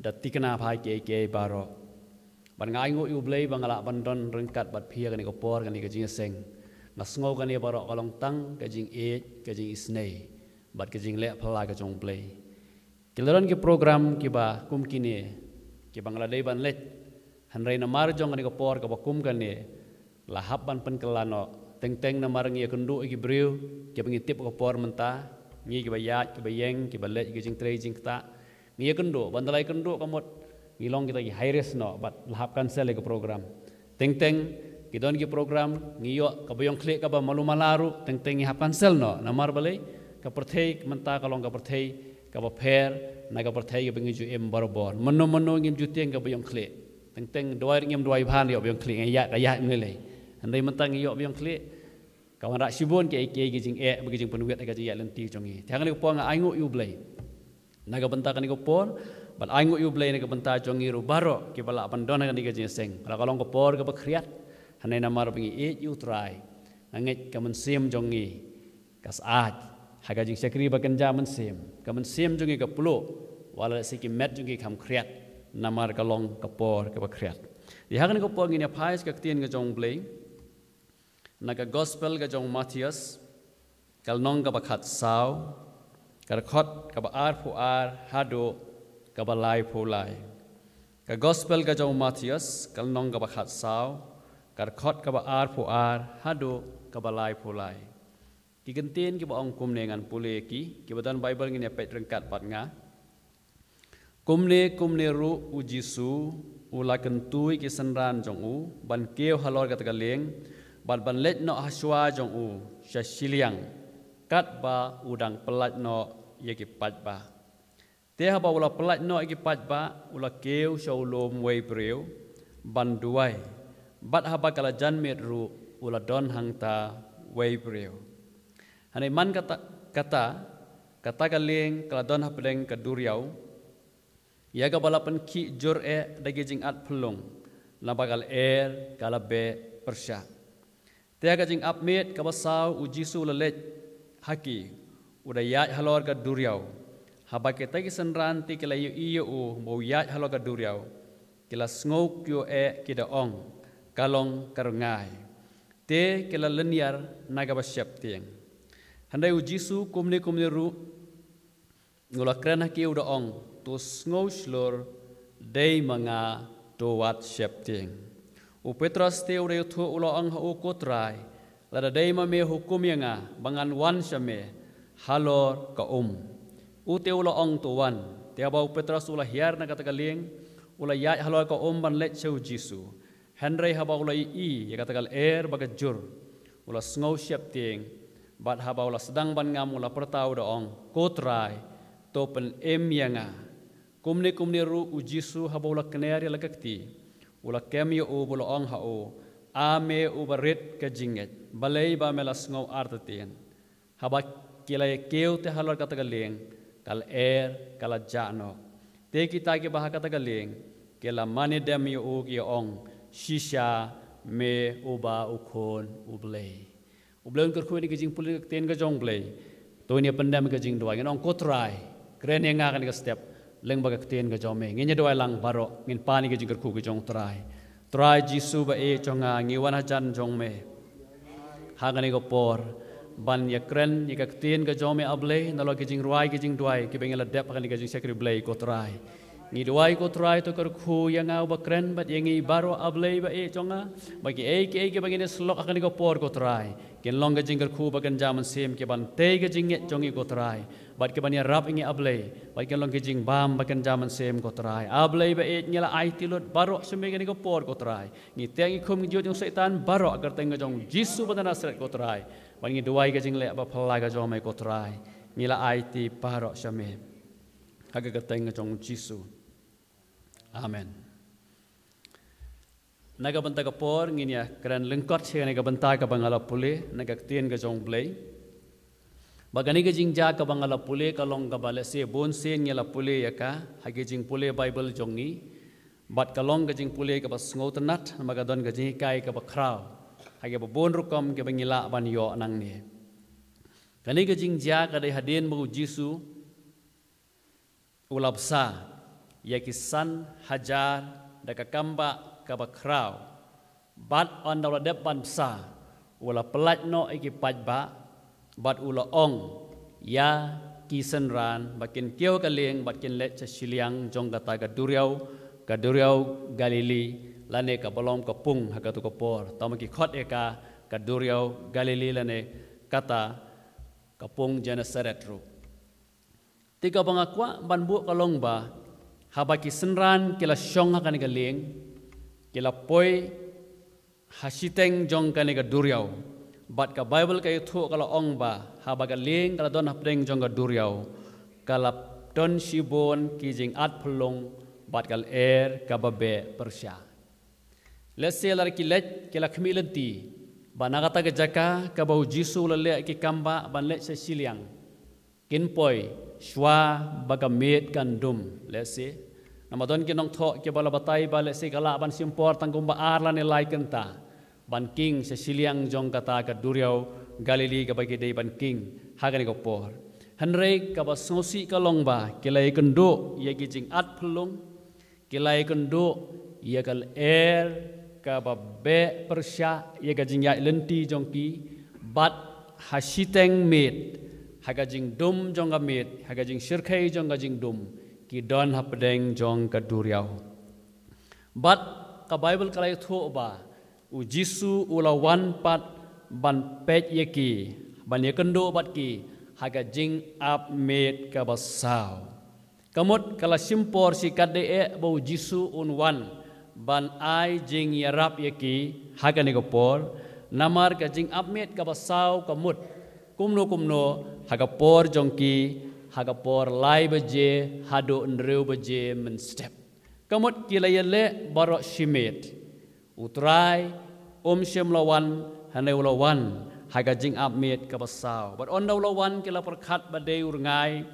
da thikna bha ïa kiei kiei baroh. Bad nga ainguh ïa U Blei ba nga lah ban don ryngkat bad phi ha kane ka por, kane ka jingïaseng. Nga sngew kane baroh ka long tang ka jingïeit, ka jingisynei bad ka jingleh phylla ka jong U Blei. Ki la don ki program kiba kum kine kiba nga la dei ban leit, hynrei namar jong kane ka por kaba kum kane la hap ban pynkylla noh. Teng teng namar ngi ïakynduh ïa ki briew kiba ngi tip ha ka por mynta, ngi kiba ïaid, kiba ïeng, kiba leit ïa ki jingtrei jingktah, ngi ïakynduh, ban da la ïakynduh ka mut ngi long kita ki high risk noh, bad la hap cancel ïa ka program. Teng teng ki don ki program ngi ïoh kaba ïong khlieh kaba malu mala ruh, teng teng ngi hap cancel noh. Namar balei? Ka pyrthei mynta ka long ka pyrthei kaba pher na ka pyrthei kaba ngi ju im barabor. Mynno mynno ngim ju tieng kaba ïong khlieh. Teng teng duwai ruh ngim duwai bha, ïoh ba ïong khlieh, ngi ïaid ka ïaid ngi lei. Hynrei mynta ngi ïoh ba ïong khlieh, ka wanrah shibun kiei kiei ki jingeh bad ki jingpynwit ha ka jingïaid lynti jong ngi. Te ha kane ka por nga ainguh ïa U Blei na ka bynta kane ka por, bad ainguh ïa U Blei na ka bynta jong ngi ruh baroh kiba lah ban don ha kane ka jingïaseng. La ka long ka por kaba khriat, hynrei namar ba ngi ïeit ïa U Trai, nga ngeit ka mynsiem jong ngi ka syaid ha ka jingshakri ba kynja mynsiem. Ka mynsiem jong ngi ka pluh, wat la lehse ki met jong ngi kham khriat, namar ka long ka por kaba khriat. Te ha kane ka por ngin ïa phai sha ka ktien ka jong U Blei na ka gospel ka jong u Mathaios, ka lynnong kaba khatsaw, ka dkhot kaba arphew ar haduh kaba laiphew lai. Ka gospel ka jong u Mathaios, ka lynnong kaba khatsaw, ka dkhot kaba arphew ar haduh kaba laiphew lai. Ki kyntien kiba ong kumne, ngan pule ïa ki, kiba don Baibl ngin ïa peit ryngkat bad nga. Kumne kumne ruh u Jisu u la kyntu ïa ki synran jong u ban kiew halor kata ka lieng, bad ban leit noh ha shuwa jong u sha shiliang, katba u dang pyllait noh ïa ki paidbah. Te haba u la pyllait noh ïa ki paidbah, u la kiew sha u lum uwei u briew ban duwai, bad haba ka la jan miet ruh, u la don hangta uwei u briew. Hynrei man kata, kata, kata ka lieng ka la don hapdeng ka duriaw, ïa kaba la pynkhih jur eh da ki jingat phyllung, naba ka lyer ka la beh pyrshah. Te ha ka jingap miet kaba saw u Jisu u la leit ha ki, u da ïaid halor ka duriaw. Haba kita ki synran te ki la ïohi ïa u ba u ïaid halor ka duriaw, ki la sngew kyiuh eh, ki da ong, ka long ka rngai. Te ki la lynñiar na kaba sheptieng. Hynrei u Jisu kumne kumne ruh u la kren ha ki, u da ong, to sngew shlur, dei ma nga, to wat sheptieng. U Petros te u da ïathuh, u la ong ha u, ko Trai, lada dei ma me, hukum ïa nga ba ngan wan sha me halor ka um. U te u la ong, to wan. Te haba u Petros u la hiar na kata ka lieng, u la ïaid halor ka um ban leit sha u Jisu. Hynrei haba u la ïohi ïa kata ka lyer bad ka jur, u la sngew sheptieng, bad haba u la sdang ban ngam, u la pyrta, u da ong, ko Trai, to pynim ïa nga. Kumne kumne ruh u Jisu haba u la kner ïa la ka kti, u la kem ïa u, bad u la ong ha u, a me uba rit ka jingngeit, balei ba me la sngew artatien? Haba ki la ïa kiew te halor kata ka lieng, ka lyer ka la jah noh. Te kita kiba ha kata ka lieng ki la mane dem ïa u, ki ong, shisha me uba u Khun u Blei. U Blei un kyrkhu ïa ka jingpule ka ktien ka jong U Blei. To ngin ïa pyndem ka jingduwai, ngin ong, ko Trai, kren ïa nga kane ka step lyngba ka ktien ka jong me. Ngin ïa duwai lang baroh, ngin pan ïa ka jingkyrkhu ka jong U Trai. Trai Jisu ba ïeit jong nga, ngi wan hajan jong me ha kane ka por ban ïa kren ïa ka ktien ka jong me, A Blei, nalor ki jingrwai ki jingduwai kiba ngi la dep ha kane ka jingshakri Blei, ko Trai. Ngi duwai, ko Trai, to kyrkhu ïa nga uba kren bad ïa ngi baroh, A Blei ba ïeit jong nga, ba kiei kiei kiba ngin ïa sylloh ha kane ka por, ko Trai, kin long ka jingkyrkhu ba kynja mynsiem, ki ban tei ka jingngeit jong ngi, ko Trai, bad ki ban ïarap ïa ngi, A Blei, bad kin long ka jingbam ba kynja mynsiem, ko Trai. A Blei ba ïeit, ngi la aiti lut baroh sha me ha kane ka por, ko Trai. Ngi teh ngi khum ïa ki jot jong u Soitan baroh ha ka kyrteng ka jong u Jisu ba na Nasareth, ko Trai. Ba ngi duwai ka jingleh ba phylla ka jong me ko Trai. Ngi la aiti baroh sha me. Ha ka kyrteng ka jong Jisu. Amen. Na ka bynta ka por ngin ïa kren lyngkot sha kane ka bynta kaba nga la pule na ka ktien ka jong Blei. Ba kane ka jingjia kaba nga la pule ka long kaba lehse bun sien ngi la pule ïa ka ha ki jingpule Baibl jong ngi. Bad ka long ka jingpule kaba sngewtynnat namar ka don ka jinghikai kaba khraw ha kiba bun rukom kiba ngi lah ban ïoh nangne. Kane ka jingjia ka dei hadien ba u Jisu u la bsa ïa ki san hajar da ka kambah kaba khraw. Bad ynda u la dep ban bsa u la pyllait noh ïa ki paidbah bad u la ong ïa ki synran ba kin kiew ha ka lieng bad kin leit sha shiliang jong kata ka duriaw, ka duriaw Galili lane kaba long ka pung ha katu ka por. Tangba ki khot ïa ka ka duriaw Galili lane kata ka pung Gennesaret ruh. Te kaba nga kwah ban buh ka long ba haba ki synran ki la shong ha kane ka lieng, ki la poi ha shiteng jong kane ka duriaw. Bad ka Baibl ka ïathuh ka la ong ba haba ka lieng ka la don hapdeng jong ka duriaw, ka la don shibun ki jingat phyllung bad ka lyer kaba beh pyrshah. Lehse lada ki leit ki la khmih lynti ba na kata ka jaka kaba u Jisu u la leh ki kambah ban leit sha shiliang, kin poi shuwa ba ka miet kan dum, lehse. Namar don ki nongthoh kiba la batai ba lehse ka lah ban shim por tang kumba ar lane lai kynta ban king sha shiliang jong kata ka duriaw Galili kaba ki dei ban king ha kane ka por. Hynrei kaba sngewsih ka long ba ki la ïakynduh ïa ki jingat phyllung, ki la ïakynduh ïa ka lyer kaba beh pyrshah ïa ka jingïaid lynti jong ki, bad ha shiteng miet, ha ka jingdum jong ka miet, ha ka jingshyrkhei jong ka jingdum, ki don hapdeng jong ka duriaw. Bad ka Baibl ka la ïathuh ba u Jisu u la wan pat ban peit ïa ki, ban ïakynduh bad ki ha ka jingap miet kaba saw. Ka mut ka la shim por shi katdei eh ba u Jisu un wan ban ai jingïarap ïa ki ha kane ka por. Namar ka jingap miet kaba saw ka mut kumno kumno ha ka por jong ki, ha ka por lai baje haduh hynriew baje mynstep. Ka mut ki la ïaleh baroh shimet. U Trai um shym la wan, hynrei u la wan ha ka jingap miet kaba saw. Bad ynda u la wan ki la pyrkhat ba dei u rngai,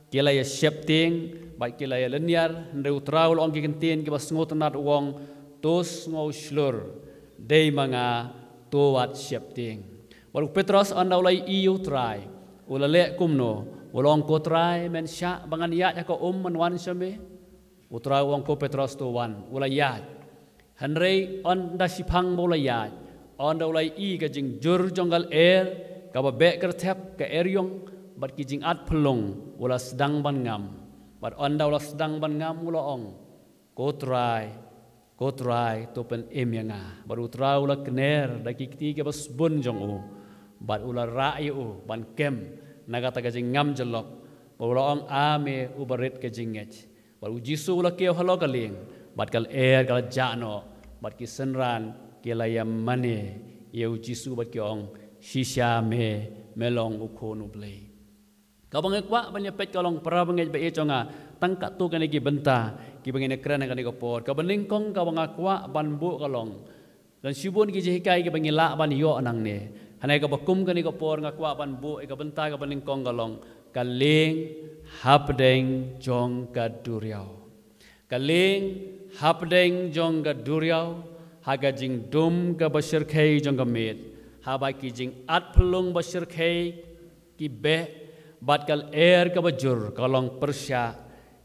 ki la ïa sheptieng bad ki la ïa lynñiar, hynrei u Trai u la ong ki kyntien kiba sngewtynnat, u ong, to sngew shlur, dei ma nga, to wat sheptieng. Bad u Petros ynda u la ïohi ïa u Trai, u la leh kumno? U la ong, ko Trai, men shah ba ngan ïaid ha ka um ban wan sha me? U Trai u ong, ko Petros, to wan. U la ïaid. Hynrei ynda shiphang ba u la ïaid, ynda u la ïohi ka jingjur jong ka lyer kaba beh kyrthep, ka eriong bad ki jingat phyllung, u la sdang ban ngam. Bad ynda u la sdang ban ngam u la ong, ko Trai, ko Trai, to pynim ïa nga. Bad u Trai u la kner da ki kti kiba sbun jong u, bad u la rah ïa u ban kem na kata ka jingngam jyllop. Bad u la ong, a me uba rit ka jingngeit. Bad u Jisu u la kiew halor ka lieng, bad ka lyer ka la jah noh, bad ki synran ki la ïa mane ïa u Jisu bad ki ong, shisha me, me long u Khun u Blei. Kaba nga kwah ban ïa peit ka long, para bangeit ba ïeit jong nga, tang katto katne ki bynta kiba ngin ïa kren ha kane ka por. Kaba nyngkong kaba nga kwah ban buh ka long, don shibun ki jinghikai kiba ngi lah ban ïoh nangne. Hynrei kaba kum kane ka por nga kwah ban buh ïa ka bynta kaba nyngkong ka long, ka lieng hapdeng jong ka duriaw. Ka lieng hapdeng jong ka duriaw, ha ka jingdum kaba shyrkhei jong ka miet, haba ki jingat phyllung ba shyrkhei ki beh, bad ka lyer kaba jur ka long pyrshah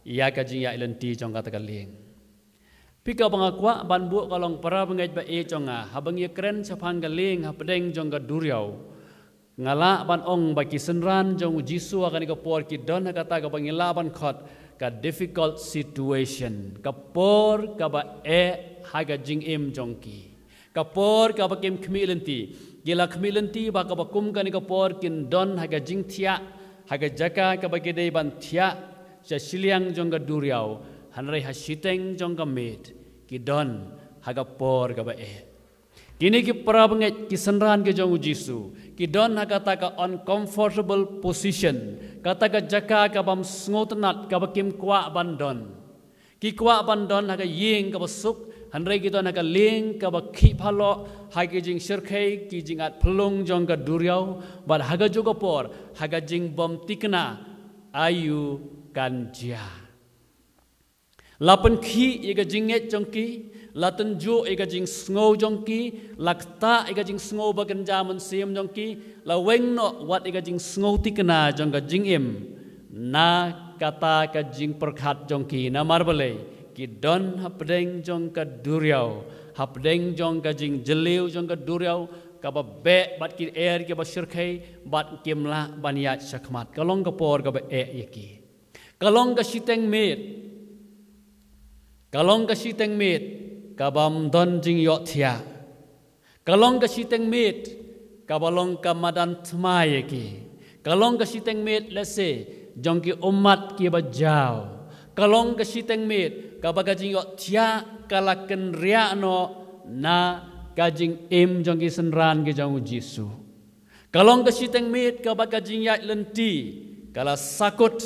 ïa ka jingïaid lynti jong kata ka lieng. Phi, kaba nga kwah ban buh ka long, para bangeit ba ïeit jong nga, haba ngi ïa kren shaphang ka lieng hapdeng jong ka duriaw, nga lah ban ong ba ki synran jong u Jisu ha kane ka por ki don ha kata kaba ngi lah ban khot ka difficult situation, ka por kaba eh ha ka jingim jong ki. Ka por kaba kim khmih lynti, ki la khmih lynti ba kaba kum kane ka por kin don ha ka jingthiah, ha ka jaka kaba ki dei ban thiah sha shiliang jong ka duriaw, hynrei ha shiteng jong ka miet ki don ha ka por kaba eh. Kine ki para bangeit ki synran ki jong u Jisu ki don ha kata ka uncomfortable position, kata ka jaka ka bym sngewtynnat, ka ba kim kwah ban don. Ki kwah ban don ha ka ïing ka ba suk, hynrei ki don ha ka lieng ka ba khih phaloh, ha ki jingshyrkhei ki jingat phyllung jong ka duriaw, bad ha ka juh ka por ha ka jingbymtikna aïu kan jia. La pynkhih ïa ka jingngeit jong ki, la tynjuh ïa ka jingsngew jong ki, la ktah ïa ka jingsngew ba kynja mynsiem jong ki, la weng noh wat ïa ka jingsngew tikna jong ka jingim na kata ka jingpyrkhat jong ki. Namar balei? Ki don hapdeng jong ka duriaw, hapdeng jong ka jingjylliew jong ka duriaw ka ba beh bad ki er ki ba shyrkhei, bad kim lah ban ïaid shakhmat. Ka long ka por ka ba eh ïa ki. Ka long ka shiteng miet. Ka long ka shiteng miet ka bym don jingïohthiah. Ka long ka shiteng miet ka ba long ka madan thma ïa ki. Ka long ka shiteng miet lehse jong ki ummat ki ba jaw. Ka long ka shiteng miet ka ba ka jingïohthiah ka la kynriah noh na ka jingim jong ki synran ki jong u Jisu. Ka long ka shiteng miet ka ba ka jingïaid lynti ka la sakut.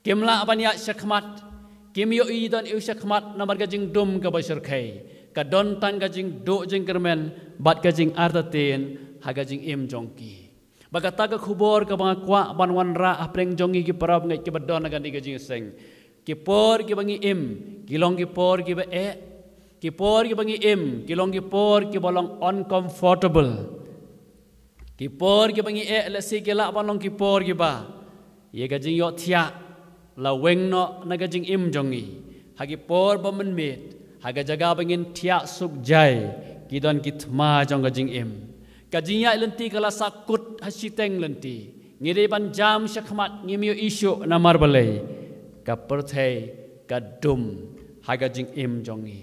Kim lah ban ïaid shakhmat, kim ïohi don aïu shakhmat namar ka jingdum ka ba shyrkhei. Ka don tang ka jingduh jingkyrmen bad ka jingartatien ha ka jingim jong ki. Bad kata ka khubor ka ba nga kwah ban wanrah hapdeng jong ngi ki para bangeit ki ba don ha kane ka jingïaseng. Ki por ki ba ngi im ki long ki por ki ba eh. Ki por ki ba ngi im ki long ki por ki ba long uncomfortable. Ki por ki ba ngi eh lehse ki lah ban long ki por ki ba ïa ka jingïohthiah la weng noh na ka jingim jong ngi. Ha ki por ba mynmiet, ha ka jaka ba ngin thiah suk jai, ki don ki thma jong ka jingim. Ka jingïaid lynti ka la sakut ha shiteng lynti. Ngi dei ban jam shakhmat, ngim ïohi shuh namar balei? Ka pyrthei ka dum ha ka jingim jong ngi.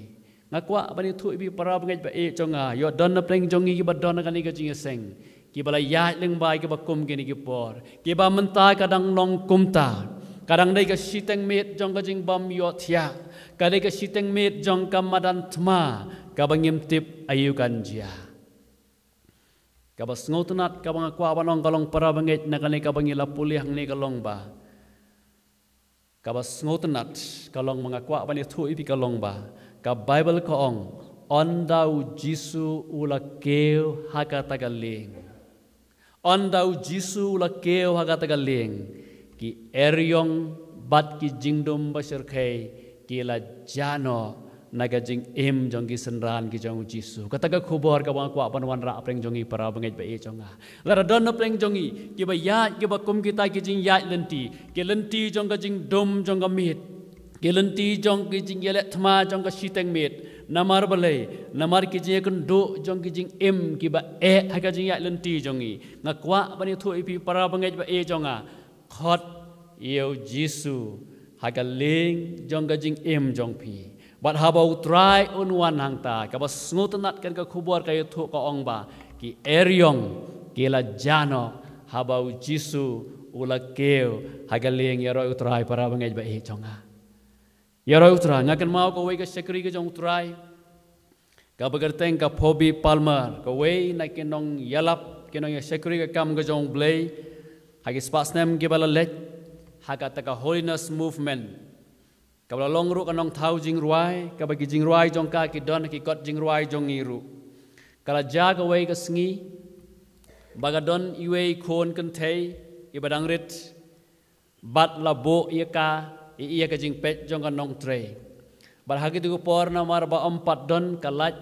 Nga kwah ban ïathuh ïa phi para bangeit ba ïeit jong nga, ïoh don napdeng jong ngi ki ba don ha kane ka jingïaseng, ki ba la ïaid lyngba ïa ki ba kum kine ki por, ki ba mynta ka dang long kumta. Ka dang dei ka shiteng miet jong ka jingbym ïohthiah, ka dei ka shiteng miet jong ka madan thma ka ba ngim tip aïu kan jia. Ka ba sngewtynnat ka ba nga kwah ban ong ka long para bangeit na kane ka ba ngi la pule hangne ka long ba ka ba sngewtynnat ka long ba nga kwah ban ïathuh ïa phi ka long ba ka Baibl ka ong, ynda u Jisu u la kiew ha kata ka lieng. Ynda u Jisu u la kiew ha kata ka lieng, ki eriong bad ki jingdum ba shyrkhei ki la jah noh na ka jingim jong ki synran ki jong u Jisu. Kata ka khubor ka ba nga kwah ban wanrah hapdeng jong ngi para bangeit ba ïeit jong nga. Lada don hapdeng jong ngi ki ba ïaid ki ba kum kita ki jingïaid lynti, ki lynti jong ka jingdum jong ka miet, ki lynti jong ki jingïaleh thma jong ka shiteng miet. Namar balei? Namar ki jingïakynduh jong ki jingim ki ba eh ha ka jingïaid lynti jong ngi. Nga kwah ban ïathuh ïa phi para bangeit ba ïeit jong nga, khot ïa u Jisu ha ka lieng jong ka jingim jong phi. Bad haba u Trai un wan hangta, ka ba sngewtynnat kan ka khubor ka ïathuh ka ong ba ki eriong ki la jah noh haba u Jisu u la kiew ha ka lieng. Ïaroh ïa u Trai para bangeit ba ïeit jong nga. Ïaroh ïa u Trai. Nga kynmaw kawei ka shakri ka jong u Trai, ka ba kyrteng ka Phoebe Palmer, kawei na ki nongïalap, ki nongïashakri ka kam ka jong u Blei ha ki spah snem ki ba la leit, ha kata ka Holiness Movement. Ka ba la long ruh ka nongthaw jingrwai, ka ba ki jingrwai jong ka ki don ha ki kot jingrwai jong ngi ruh. Ka la jia kawei ka sngi ba ka don iwei i khun kynthei i ba dang rit, bad la buh ïa ka ïa ka jingpeit jong ka nongtrei. Bad ha kito ki por namar ba ym pat don ka light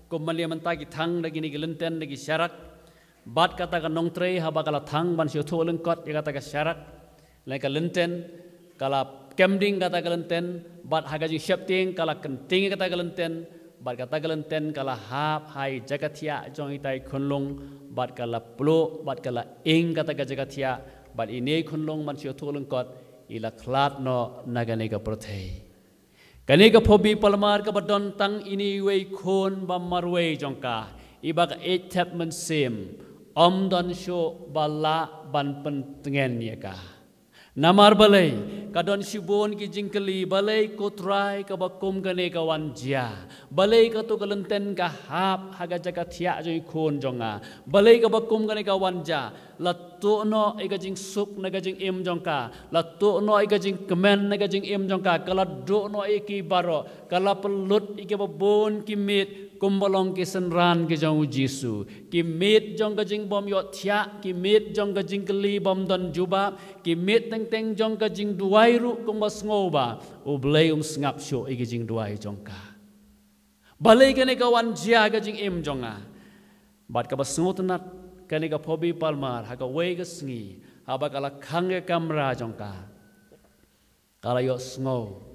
kum mane mynta, ki thang da kine ki lynten da ki sharak. Bad kata ka nongtrei haba ka la thang ban shu ïathuh lyngkot ïa kata ka sharak lane ka lynten, ka la kem ding kata ka lynten, bad ha ka jingsheptieng ka la kynting ïa kata ka lynten, bad kata ka lynten ka la hap ha i jaka thiah jong itai i khunlung, bad ka la pluh, bad ka la ing kata ka jaka thiah, bad ine i khunlung ban shu ïathuh lyngkot i la khlad noh na kane ka pyrthei. Kane ka Phoebe Palmer ka ba don tang ine iwei i khun ba marwei jong ka, i ba ka ïeit thep mynsiem, ym don shuh ba lah ban pyntngen ïa ka. Namar balei? Ka don shibun ki jingkylli, balei ko Trai kaba kum kane ka wan jia? Balei kato ka lynten ka hap ha ka jaka thiah jong i khun jong nga? Balei kaba kum kane ka wan jia? La tuh noh ïa ka jingsuk na ka jingim jong ka. La tuh noh ïa ka jingkmen na ka jingim jong ka. Ka la duh noh ïa ki baroh. Ka la pynlut ïa kiba bun ki miet kumba long ki synran ki jong u Jisu. Ki miet jong ka jingbym ïohthiah, ki miet jong ka jingkylli bym don jubab, ki miet teng teng jong ka jingduwai ruh kumba sngew ba U Blei um sngap shuh ïa ka jingduwai jong ka. Balei kane ka wan jia ka jingim jong nga? Bad kaba sngewtynnat, kane ka Phoebe Palmer, ha kawei ka sngi, haba ka la khang ïa ka kamra jong ka, ka la ïohsngew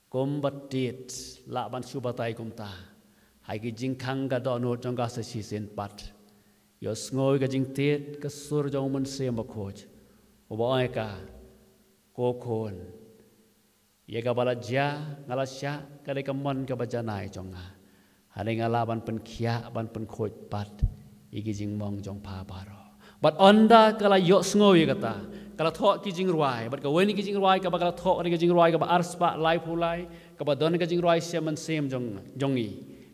kumba tied lah ban shu batai kumta ha ki jingkhang ka dohnud jong ka sa shisien pat. Ïohsngew ïa ka jingtied ka sur jong U Mynsiem Bakhuid, uba ong ïa ka, ko khun, ïa kaba la jia nga la shah, ka dei ka mon kaba janai jong nga. Hangne nga lah ban pynkhiah, ban pynkhuid pat ïa ki jingmong jong pha baroh. Bad ynda ka la ïohsngew ïa kata, ka la thoh ki jingrwai. Bad kawei na ki jingrwai kaba ka la thoh, ka dei ka jingrwai kaba arspah laiphew lai, kaba don ka jingrwai Shem Mynsiem jong, jong i,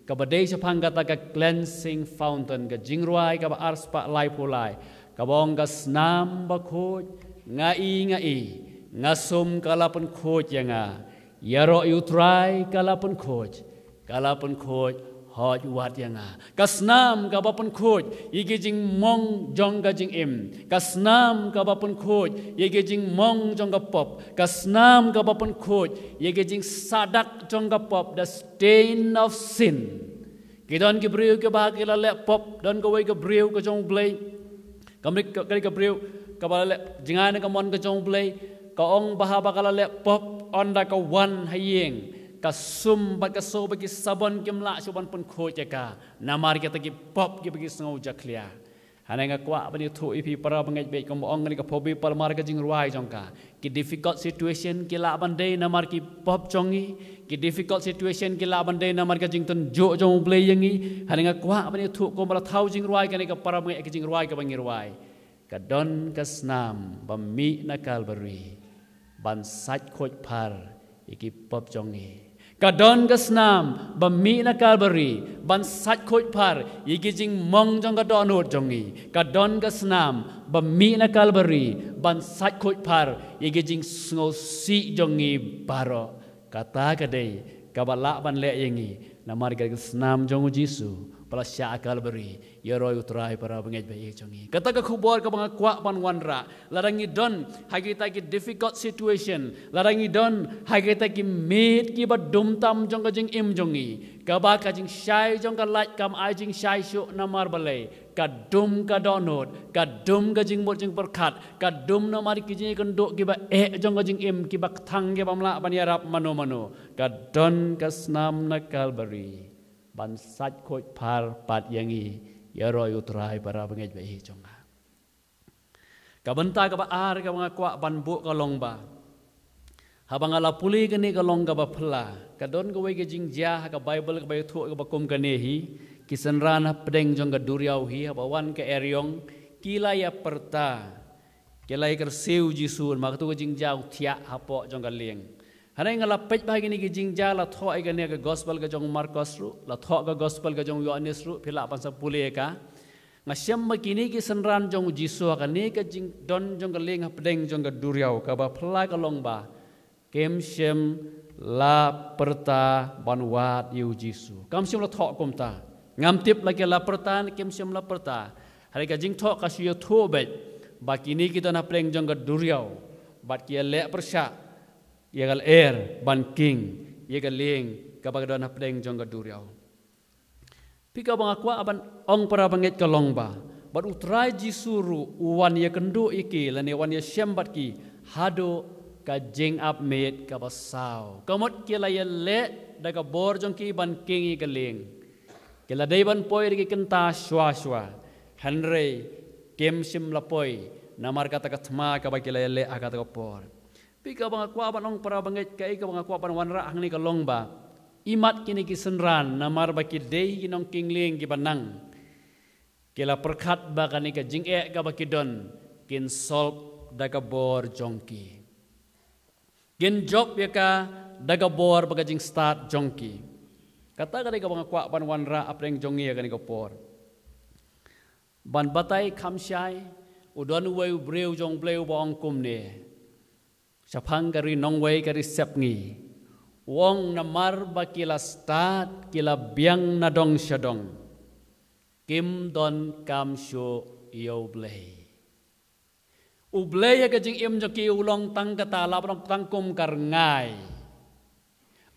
kaba dei shaphang kata ka cleansing fountain, ka jingrwai kaba arspah laiphew lai, kaba ong: Ka snam bakhuid, nga i, nga i, nga sum, ka la pynkhuid ïa nga. Ïaroh ïa U Trai, ka la pynkhuid, ka la pynkhuid, hooid wat ïa nga. Ka snam kaba pynkhuid ïa ki jingmong jong ka jingim. Ka snam kaba pynkhuid ïa ki jingmong jong ka pop. Ka snam kaba pynkhuid ïa ki jingsadak jong ka pop, the stain of sin. Ki don ki briew kiba ki la leh pop, don kawei ka briew ka jong U Blei. Ka mut ka, ka, ka briew kaba la leh jngai na ka mon ka jong U Blei, ka ong ba haba ka la leh pop, ynda ka wan ha ïing, ka sum bad ka so bad ki sabon kim lah shuh ban pynkhuid ïa ka, namar kita ki pop kiba ki sngew jakhlia. Hangne nga kwah ban ïathuh ïa phi para bangeit bad kumba ong kane ka Phoebe Palmer ka jingrwai jong ka, ki difficult situation ki lah ban dei namar ki pop jong ngi. Ki difficult situation ki lah ban dei namar ka jingtynjuh jong U Blei ïa ngi. Hangne nga kwah ban ïathuh kumba la thaw jingrwai kane ka para bangeit, ka jingrwai kaba ngi rwai: Ka don ka snam ba mih na Kalbari ban sait khuid phar ïa ki pop jong ngi. Ka don ka snam ba mih na Kalbari ban sait khuid phar ïa ki jingmong jong ka dohnud jong ngi. Ka don ka snam ba mih na Kalbari ban sait khuid phar ïa ki jingsngewsih jong ngi baroh. Kata ka dei kaba lah ban leh ïa ngi namar ka snam jong U Jisu ba la shah ha Kalbari. Ïaroh ïa U Trai para bangeit baieit jong ngi. Kata ka khubor kaba nga kwah ban wanrah. Lada ngi don ha kita ki difficult situation, lada ngi don ha kita ki miet kiba dum tam jong ka jingim jong ngi, kaba ka jingshai jong ka lait kam ai jingshai shuh, namar balei? Ka dum ka dohnud, ka dum ka jingmut jingpyrkhat, ka dum namar ki jingïakynduh kiba eh jong ka jingim, kiba kthang, kibym lah ban ïarap mano mano. Ka don ka snam na Kalbari ban sait khuid phar pat ïa ngi. Ïaroh ïa U Trai para bangeit baieit jong nga. Ka bynta kaba ar kaba nga kwah ban buh ka long ba, haba nga la pule kane ka long kaba phylla, ka don kawei ka jingjia ha ka Baibl kaba ïathuh kaba kum kane hi: Ki synran hapdeng jong ka duriaw hi, haba wan ka eriong, ki la ïapyrta, ki la ïakyrsiew Jisu, namar kato ka jingjia u thiah hapoh jong ka lieng. Hangne nga la peit ba ha kine ki jingjia la thoh ïa kane ha ka Gospel ka jong u Markos ruh, la thoh ha ka Gospel ka jong u Ïoannis ruh, phi lah ban sa pule ïa ka. Nga shem ba kine ki synran jong u Jisu ha kane ka jingdon jong ka lieng hapdeng jong ka duriaw, kaba phylla ka long ba kim shym la pyrta ban wad ïa u Jisu. Kam shym la thoh kumta. Ngam tip la ki la pyrta ne kim shym la pyrta. Hynrei ka jingthoh ka shu ïathuh beit ba kine ki don hapdeng jong ka duriaw bad ki ïaleh pyrshah ïa ka lyer ban king ïa ka lieng kaba ka don hapdeng jong ka duriaw. Phi, kaba nga kwah ban ong para bangeit ka long ba, bad U Trai Jisu ruh u wan ïakynduh ïa ki lane wan ïashem bad ki haduh ka jingap miet kaba saw. Ka mut ki la ïaleh da ka bor jong ki ban king ïa ka lieng. Ki la dei ban poi da ki kynta shuwa shuwa, hynrei kim shym la poi namar kata ka thma kaba ki la ïaleh ha kata ka por. Phi, kaba nga kwah ban ong para bangeit, kaei kaba nga kwah ban wanrah hangne ka long ba, imat kine ki synran namar ba ki dei ki nongking lieng kiba nang, ki la pyrkhat ba kane ka jingeh kaba ki don kin solve da ka bor jong ki. Kin jop ïa ka da ka bor bad ka jingstad jong ki. Kata ka dei kaba nga kwah ban wanrah hapdeng jong ngi ha kane ka por. Ban batai kham shai, u don uwei u briew jong U Blei uba ong kumne. Shaphang ka ri Nongwei, ka ri Sepngi. U ong namar ba ki la stad, ki la biang na dong sha dong. Kim donkam shuh ïa U Blei. U Blei ha ka jingim jong ki u long tang kata, la ba long tang kum ka rngai.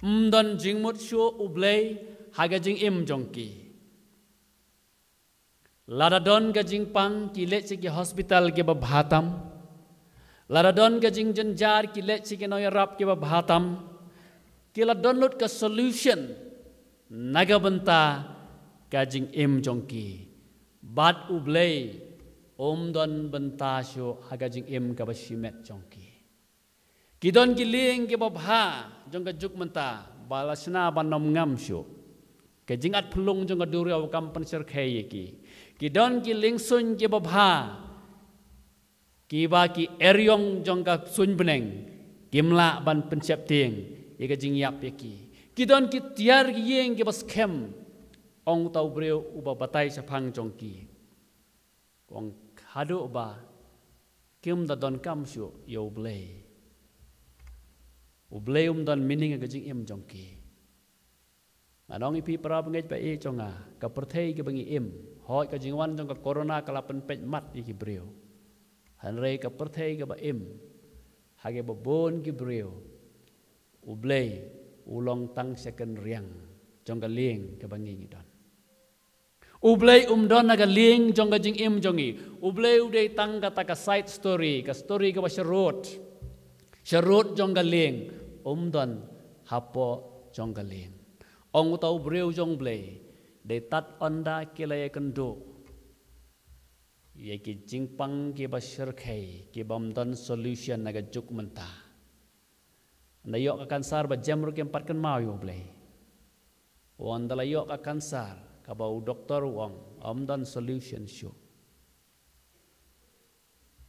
Ym don jingmut shuh U Blei ha ka jingim jong ki. Lada don ka jingpang ki leit sha ki hospital kiba bha tam. Lada don ka jingjynjar ki leit sha ki nongïarap kiba bha tam. Ki la don lut ka solution na ka bynta ka jingim jong ki. Bad U Blei um don bynta shuh ha ka jingim kaba shimet jong ki. Ki don ki lieng kiba bha jong ka juk mynta, ba la shna ban ym ngam shuh. Ka jingat phyllung jong ka duriaw kam pynshyrkhei ïa ki. Ki don ki liengsuiñ kiba bha, kiba ki eriong jong ka suiñ bneng kim lah ban pynsheptieng ïa ka jingïap ïa ki. Ki don ki tiar ki ïing kiba skhem, ong uta u briew uba batai shaphang jong ki. Ong haduh ba kim da donkam shuh ïa U Blei. U Blei um don meaning ha ka jingim jong ki. Ngan ong ïa phi para bangeit ba ïeit jong nga, ka pyrthei kaba ngi im, hooid ka jingwan jong ka corona ka la pynpeit mat ïa ki briew. Hynrei ka pyrthei kaba im ha kiba bun ki briew, U Blei u long tang sha kynriang jong ka lieng kaba ngi ngi don. U Blei um don ha ka lieng jong ka jingim jong ngi. U Blei u dei tang kata ka side story, ka story kaba sharud. Sharud jong ka lieng, um don hapoh jong ka lieng. Ong uta u briew jong U Blei, dei tad ynda ki la ïakynduh ïa ki jingpang kiba shyrkhei, kiba ym don solution ha ka juk mynta. Ynda ïoh ka kansar ba jem ruh kim pat kynmaw ïa U Blei. Ynda la ïoh ka kansar kaba u doktor u ong ym don solution shuh,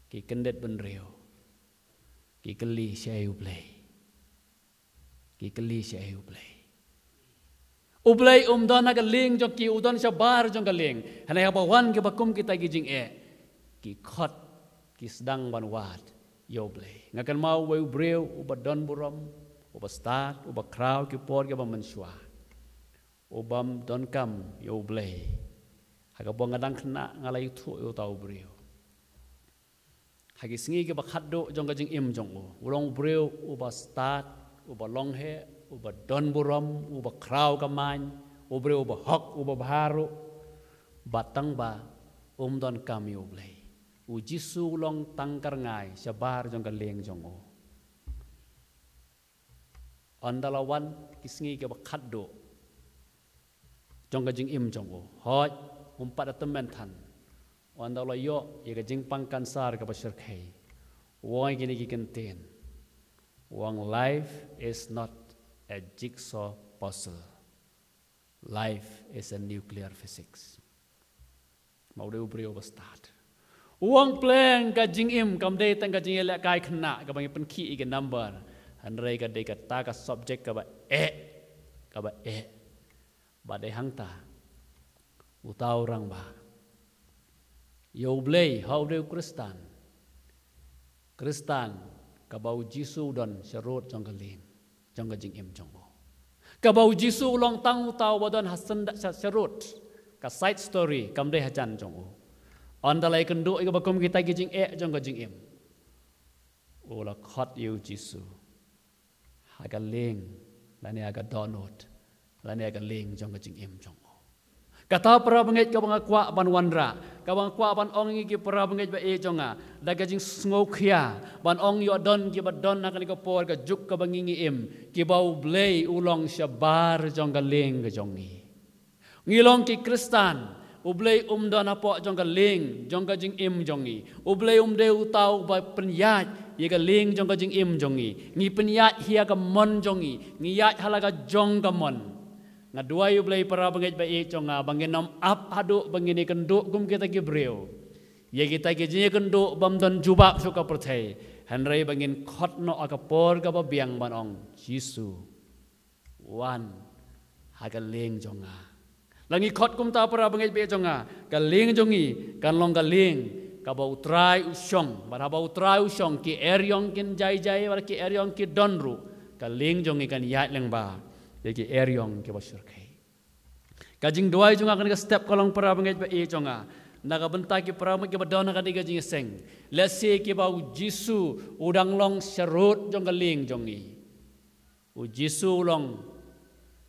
ki kyndit bynriew, ki kylli shaei U Blei. Ki kylli shaei U Blei. U Blei um don ha ka lieng jong ki, u don shabar jong ka lieng. Hynrei haba wan kiba kum kita ki jingeh, ki khot, ki sdang ban wad ïa U Blei. Nga kynmaw uwei u briew uba don burom, uba stad, uba khraw ki por kiba mynshuwa, uba ym donkam ïa U Blei. Ha kaba nga dang khynnah nga la ïathuh ïa uta u briew. Ha ki sngi kiba khatduh jong ka jingim jong u, u long u briew uba stad, uba long heh, uba don burom, uba khraw ka main, u briew uba hok, uba bha ruh, bad tang ba um donkam ïa U Blei. U Jisu u long tang ka rngai shabar jong ka lieng jong u. Ynda la wan ki sngi kiba khatduh jong ka jingim jong u, hooid, um pat da tymmen than. Ynda la ïoh ïa ka jingpang kansar kaba shyrkhei, u ong ïa kine ki kyntien. U ong, "Life is not a jigsaw puzzle. Life is a nuclear physics." Ma u dei u briew uba stad. U ong, "Pleng, ka jingim kam dei tang ka jingïalehkai khynnah kaba ngi pynkhih ïa ki number. Hynrei ka dei kata ka subject kaba eh, kaba eh." Bad dei hangta uta u rangbah ïa U Blei, ha u dei u Khristan. Khristan, kaba u Jisu u don sharud jong ka lieng jong ka jingim jong u. Kaba u Jisu u long tang uta uba don ha syndah sha-, sharud, ka side story, kam dei hajan jong u. Ynda la ïakynduh ïa kaba kum kita ki jingeh jong ka jingim, u la khot ïa u Jisu ha ka lieng, lane ha ka dohnud, lane ha ka lieng jong ka jingim jong u. Kata para bangeit kaba nga kwah ban wanrah, kaba nga kwah ban ong ïa ki para bangeit ba ïeit jong nga, da ka jingsngewkhia, ban ong ïoh don kiba don ha kane ka por ka juk kaba ngi ngi im, kiba U Blei u long shabar jong ka lieng ka jong ngi. Ngi long ki Khristan, U Blei um don hapoh jong ka lieng jong ka jingim jong ngi. U Blei um dei uta uba pynïaid ïa ka lieng jong ka jingim jong ngi. Ngi pynïaid hi ha ka mon jong ngi, ngi ïaid ha la ka jong ka mon. Nga duwai U Blei para bangeit ba ïeit jong nga, ba ngin ym ap haduh ba ngin ïakynduh kum kita ki briew ïa kita ki jingïakynduh bym don jubab shuh ka pyrthei. Hynrei ba ngin khot noh ha ka por kaba biang ban ong, Jisu, wan ha ka lieng jong nga. La ngi khot kumta para bangeit ba ïeit jong nga, ka lieng jong ngi kan long ka lieng kaba U Trai u shong, bad haba U Trai u shong ki eriong kin jai jai, bad ki eriong ki don ruh, ka lieng jong ngi kan ïaid lyngba ïa ki eriong kiba shyrkhei. Ka jingduwai jong nga kane ka step ka long para bangeit ba ïeit jong nga, na ka bynta ki para bangeit kiba don ha kane ka jingïaseng, lehse kiba U Jisu u dang long sharud jong ka lieng jong ngi. U Jisu u long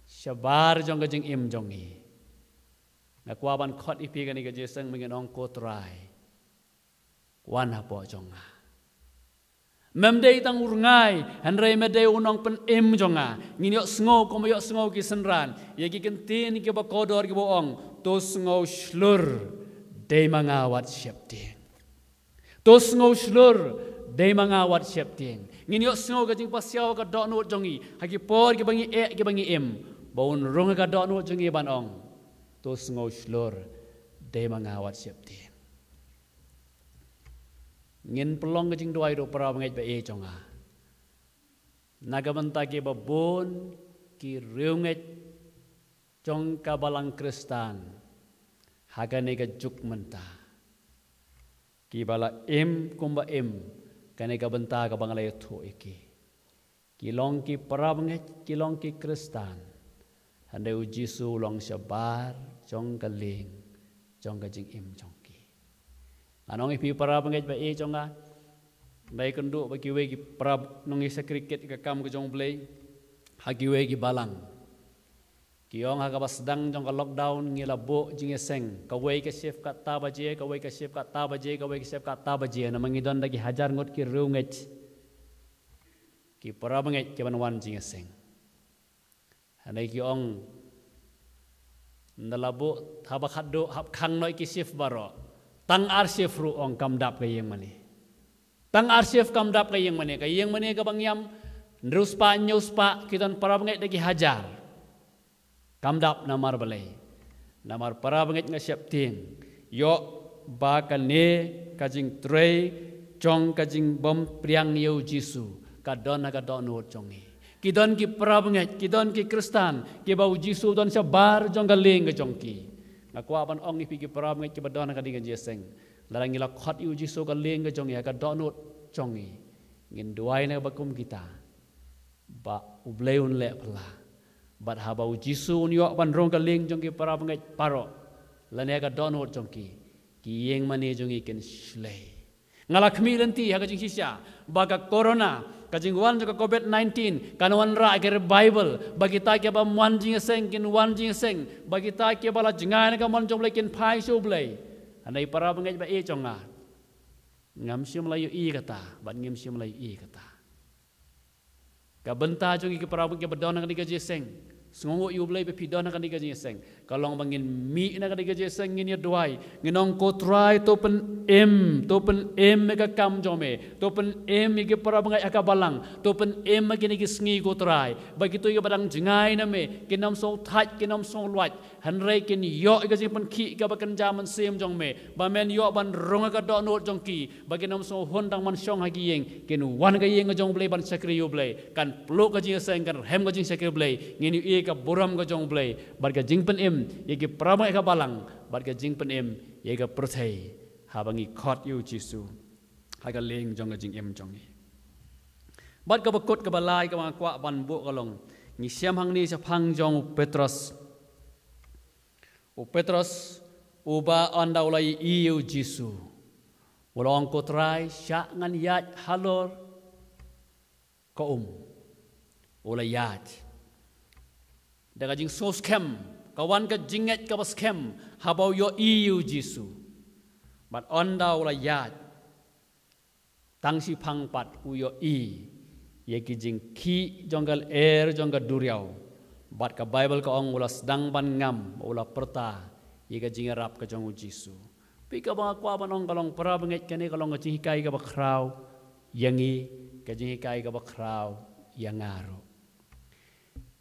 shabar jong ka jingim jong ngi. Nga kwah ban khot ïa phi kane ka jingïaseng, mynta ngin ong, Ko Trai, wan hapoh jong nga. Mem dei tang u rngai, hynrei me dei u nongpynim jong nga. Ngin ïohsngew kumba ïohsngew ki synran ïa ki kyntien kiba kordor kiba ong, To sngew shlur, dei ma nga wat sheptieng. To sngew shlur, dei ma nga wat sheptieng. Ngin ïohsngew ka jingpasiaw ha ka dohnud jong ngi ha ki por kiba ngi eh kiba ngi im, ba un rung ha ka dohnud jong ngi ban ong, To sngew shlur, dei ma nga wat sheptieng. Ngin pynlong ka jingduwai ruh para bangeit ba ïeit jong nga, na ka bynta kiba bun ki riewngeit jong ka balang Khristan ha kane ka juk mynta, kiba la im kumba im kane ka bynta kaba nga la ïathuh ïa ki. Ki long ki para bangeit, ki long ki Khristan, hynrei U Jisu u long shabar jong ka lieng jong ka jingim jong ki. Ngan ong ïa phi para bangeit ba ïeit jong nga, nga kynduh ba kiwei ki para nongïasyllok ïa ka kam ka jong U Blei ha kiwei ki balang, ki ong ha kaba sdang jong ka lockdown ngi la buh jingïaseng, kawei ka shift katta baje, kawei ka shift katta baje, kawei ka shift katta baje, namar ngi don da ki hajar ngut ki riewngeit ki para bangeit kiban wan jingïaseng. Hynrei ki ong, ynda la buh haba khatduh hap khang noh ki shift baroh, tang ar shift ruh, ong, kam dap ka ïing mane. Tang ar shift kam dap ka ïing mane. Ka ïing mane kaba ngiam hynriew spah hynñiew spah, ki don para bangeit da ki hajar. Kam dap namar balei? Namar para bangeit, nga sheptieng, ïoh ba kane ka jingtrei jong ka jingbym pdiang ïa U Jisu ka don ha ka dohnud jong ngi. Ki don ki para bangeit, ki don ki Khristan kiba U Jisu u don shabar jong ka lieng ka jong ki. Nga kwah ban ong ïa phi ki para bangeit kiba don ha kane ka jingïaseng, lada ngi la khot ïa U Jisu ka lieng ka jong ngi, ha ka dohnud jong ngi, ngin duwai na kaba kum kita, ba U Blei un leh phylla, bad haba U Jisu un ïoh ban rung ha ka lieng jong ki para bangeit baroh, lane ha ka dohnud jong ki, ki ïing mane jong ngi kin shlei. Nga la khmih lynti ha ka jingshisha ba ka corona, ka jingwan jong ka covid nineteen kan wanrah ïa ka revival, ba kita kiba ym wan jingïaseng kin wan jingïaseng, ba kita kiba la jngai na ka mon jong U Blei kin phai sha U Blei. Hynrei para bangeit ba ïeit jong nga, ngam shym la ïohi kata bad ngim shym la ïohi kata. Ka bynta jong ngi ki para bangeit kiba don ha kane ka jingïaseng, sngewnguh ïa U Blei ba phi don ha kane ka jingïaseng, ka long ba ngin mih na kane ka jingïaseng, ngin ïa duwai, ngin ong, Ko Trai, to pynim, to pynim ïa ka kam jong me, to pynim ïa ki para bangeit ha ka balang, to pynim ha kine ki sngi, Ko Trai, ba kito kiba dang jngai na me kin ym sngew thait, kin ym sngew luid, hynrei kin ïoh ïa ka jingpynkhih kaba kynja mynsiem jong me, ba men ïoh ban rung ha ka dohnud jong ki, ba kin ym sngew hun tang ban shong ha ki ïing, kin wan ha ka ïing ka jong U Blei ban shakri ïa U Blei. Kan pluh ka jingïaseng, kan rhem ka jingshakri U Blei. Ngin ïohi ïa ka burom ka jong U Blei bad ka jingpynim ïa ki para bangeit ha ka balang, bad ka jingpynim ïa ka pyrthei, haba ngi khot ïa U Jisu ha ka lieng jong ka jingim jong ngi. Bad kaba kut kaba lai kaba nga kwah ban buh ka long, ngi shem hangne shaphang jong u Petros. U Petros, uba ynda u la ïohi ïa U Jisu, u la ong, Ko Trai, shah ngan ïaid halor ka um. U la ïaid da ka jingsngewskhem, ka wan ka jingngeit kaba skhem haba u ïohi ïa U Jisu. Bad ynda u la ïaid, tang shiphang pat u ïohi ïa ki jingkhih jong ka lyer jong ka duriaw. Bad ka Baibl ka ong, u la sdang ban ngam, u la pyrta ïa ka jingïarap ka jong U Jisu. Phi, kaba nga kwah ban ong ka long, para bangeit, kane ka long ka jinghikai kaba khraw ïa ngi, ka jinghikai kaba khraw ïa nga ruh.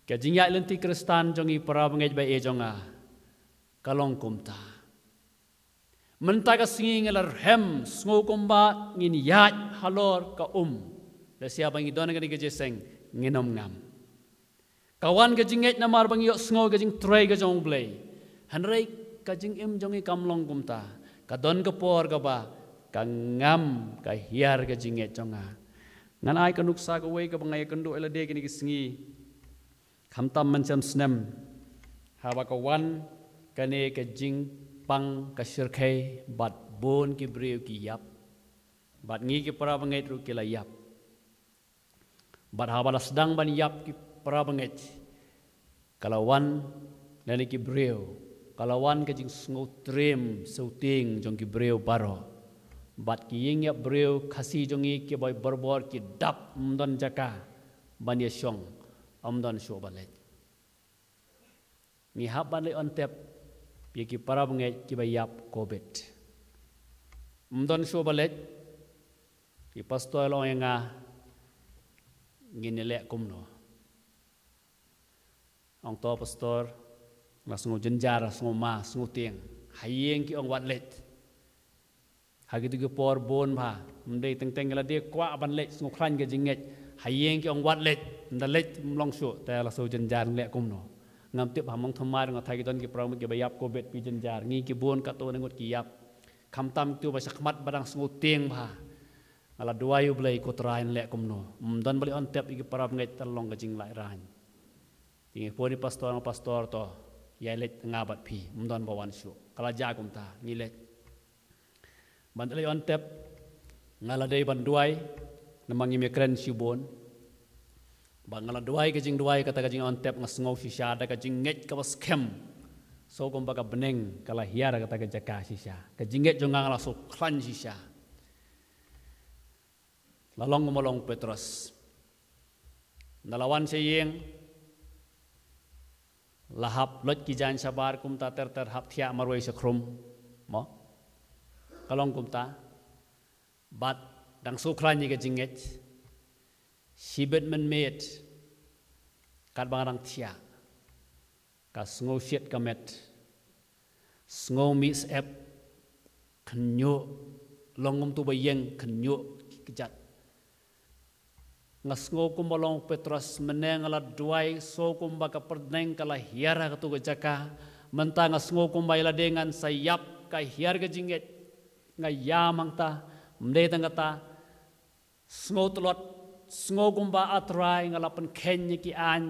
Ka jingïaid lynti Khristan jong ngi, para bangeit ba ïeit jong nga, ka long kumta. Mynta ka sngi ngi la rhem, sngew kumba ngin ïaid halor ka um. Lehse haba ngi don ha kane ka jingïaseng, ngin ym ngam. Ka wan ka jingngeit namar ba ngi ïohsngew ka jingtrei ka jong U Blei. Hynrei ka jingim jong ngi kam long kumta. Ka don ka por kaba ka ngam, ka hiar ka jingngeit jong nga. Ngan ai ka nuksa kawei kaba nga ïakynduh ïa lade kine ki sngi. Khamtam mynshem snem, haba ka wan kane ka jingpang ka shyrkhei, bad bun ki briew ki ïap, bad ngi ki para bangeit ruh ki la ïap. Bad haba la sdang ban ïap ki para bangeit, ka la wan lane ki briew, ka la wan ka jingsngew triem sngewtieng jong ki briew baroh. Bad ki ïing ïap briew Khasi jong ngi kiba borbor ki dap, ym don jaka ban ïashong, ym don shuh ba leit. Ngi hap ban leit on tep ïa ki para bangeit kiba ïap covid. Ym don shuh ba leit. Ki pastor la ong ïa nga, ngin ïa leh kumno? Ong to pastor, nga sngew jynjar, sngew ma, sngew tieng. Ha ïing ki ong wat leit. Ha kito ki por bun bha, ym dei teng teng ïa lade kwah ban leit, sngew khlaiñ ka jingngeit. Ha ïing ki ong wat leit, ynda leit ym long shuh, te la sngew jynjar, ngi leh kumno? Ngam tip, ha Mawthammai nga tharai ki don ki para bangeit kiba ïap covid, phi jynjar. Ngi ki bun katto katne ngut ki ïap. Khamtam kito ba shakhmat ba dang sngew tieng bha. Nga la duwai, U Blei ko Trai, ngan leh kumno? Ym don ba leit on tep ïa ki para bangeit, te long ka jinglait raiñ. Te ngi phone ïa pastor, nga, pastor to, ïai leit nga bad phi, ym don ba wan shuh. Ka la jia kumta, ngi leit. Ban leit on tep, nga la dei ban duwai, namar ngim ïakren shibun. Bad nga la duwai ka jingduwai, kata ka jing on tep nga sngew shisha da ka jingngeit kaba skhem. Sngew kumba ka bneng ka la hiar kata ka jaka shisha. Ka jingngeit jong nga, nga la sngew khlaiñ shisha. La long kumba long u Petros. Ynda la wan sha ïing, la hap loit ki jaiñ shabar kumta ter ter, hap thiah marwei shakhrum. Mo? Ka long kumta. Bad dang sngew khlaiñ ïa ka jingngeit. Shibit mynmiet, katba nga dang thiah, ka sngew shit ka met. Sngew mih syep, khynñiuh, long kumto ba ïeng, khynñiuh ki kjat. Nga sngew kumba long u Petros, mynne nga la duwai, sngew kumba ka bneng ka la hiar ha kato ka jaka. Mynta nga sngew kumba ïa lade ngan sa ïap, ka hiar ka jingngeit. Nga ïam hangta, ym dei tang kata. Sngew tlot, sngew kumba, A Trai, nga la pynkheiñ ïa ki aiñ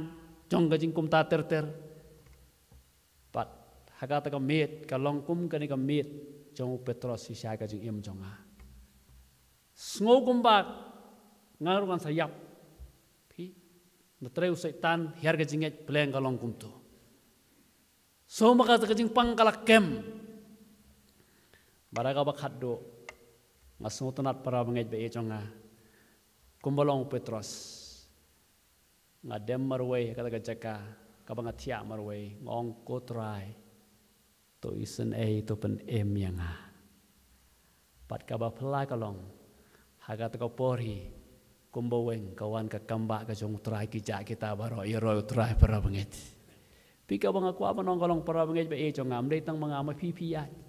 jong ka jingkumta ter ter. Bad ha kata ka miet, ka long kum kane ka miet jong u Petros shisha ka jingim jong nga. Sngew kumba nga ruh ngan sa ïap. Phi, na trei u Soitan hiar ka jingngeit, pleng ka long kumto. Sngew kumba kata ka jingpang ka la kem. Bad ha kaba khatduh, nga sngewtynnat para bangeit ba ïeit jong nga, kumba long u Petros. Nga dem marwei ha kata ka jaka kaba nga thiah marwei, nga ong, ko Trai, to isynei, to pynim ïa nga. Bad kaba phylla ka long, ha kata ka por hi, kumba weng ka wan ka kambah ka jong u Trai, ki jah kita baroh ïaroh ïa u Trai, para bangeit. Phi, kaba nga kwah ban ong ka long, para bangeit ba ïeit jong nga, ym dei tang ma nga, ma phi phi ïaid.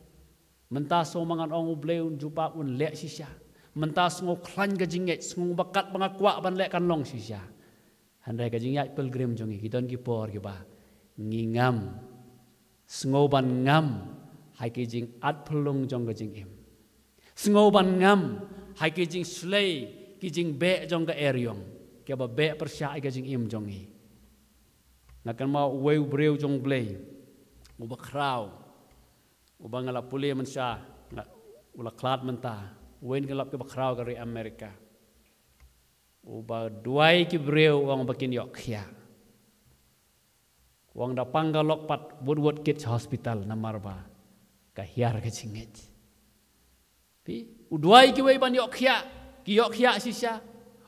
Mynta sngew ma ngan ong, U Blei un jubab, un leh shisha. Mynta sngew khlaiñ ka jingngeit, sngew ba katba nga kwah ban leh kan long shisha. Hynrei ka jingïaid pilgrim jong ngi, ki don ki por kiba ngi ngam. Sngew ban ngam ha ki jingat phyllung jong ka jingim. Sngew ban ngam ha ki jingshlei, ki jingbeh jong ka eriong, kiba beh pyrshah ïa ka jingim jong ngi. Nga kynmaw uwei u briew jong U Blei, uba khraw, uba nga la pule mynshuwa, nga, u la khlad mynta, uwei na ki lap kiba khraw ka ri Amerika. Uba duwai ki briew, u ong ba kin ïoh khiah. U ong da pang ka lok pat, wut wut kit sha hospital, namar ba ka hiar ka jingngeit. Phi, u duwai kiwei ban ïoh khiah, ki ïoh khiah shisha.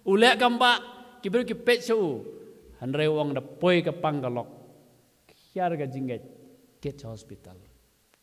U leh kambah, ki briew ki peit sha u. Hynrei u ong da poi ka pang ka lok, hiar ka jingngeit, kit sha hospital.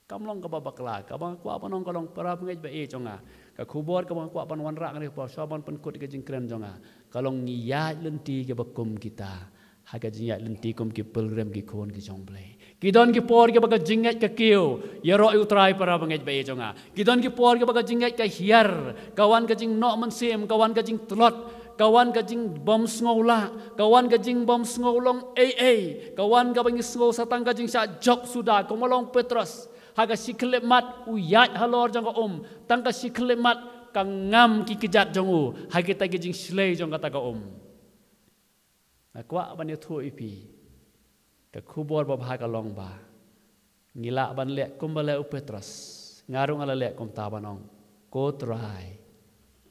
Kam long kaba bakla, kaba nga kwah ban ong ka long, para bangeit ba ïeit jong nga, ka khubor kaba nga kwah ban wanrah ha kane ka por, shuwa ban pynkut ïa ka jingkren jong nga, ka long ngi ïaid lynti kiba kum kita Ha ka jingïaid lynti kum ki pilgrim ki khun ki jong U Blei. Ki don ki por kiba ka jingngeit ka kiew, ïaroh ïa U Trai para bangeit ba ïeit jong nga. Ki don ki por kiba ka jingngeit ka hiar, ka wan ka jingnoh mynsiem, ka wan ka jingtlot, ka wan ka jingbym sngew lah, ka wan ka jingbym sngew long ei ei, ka wan kaba ngi sngew sa tang ka jingshah jop suda, kumba long Petros. Ha ka shi khyllipmat u ïaid halor jong ka um, tang ka shi khyllipmat ka ngam ki kjat jong u, ha kita ki jingshlei jong kata ka um. Nga kwah ban ïathuh ïa phi, ka khubor babha ka long ba ngi lah ban leh kumba leh u Petros. Nga ruh nga la leh kumta ban ong, Ko Trai,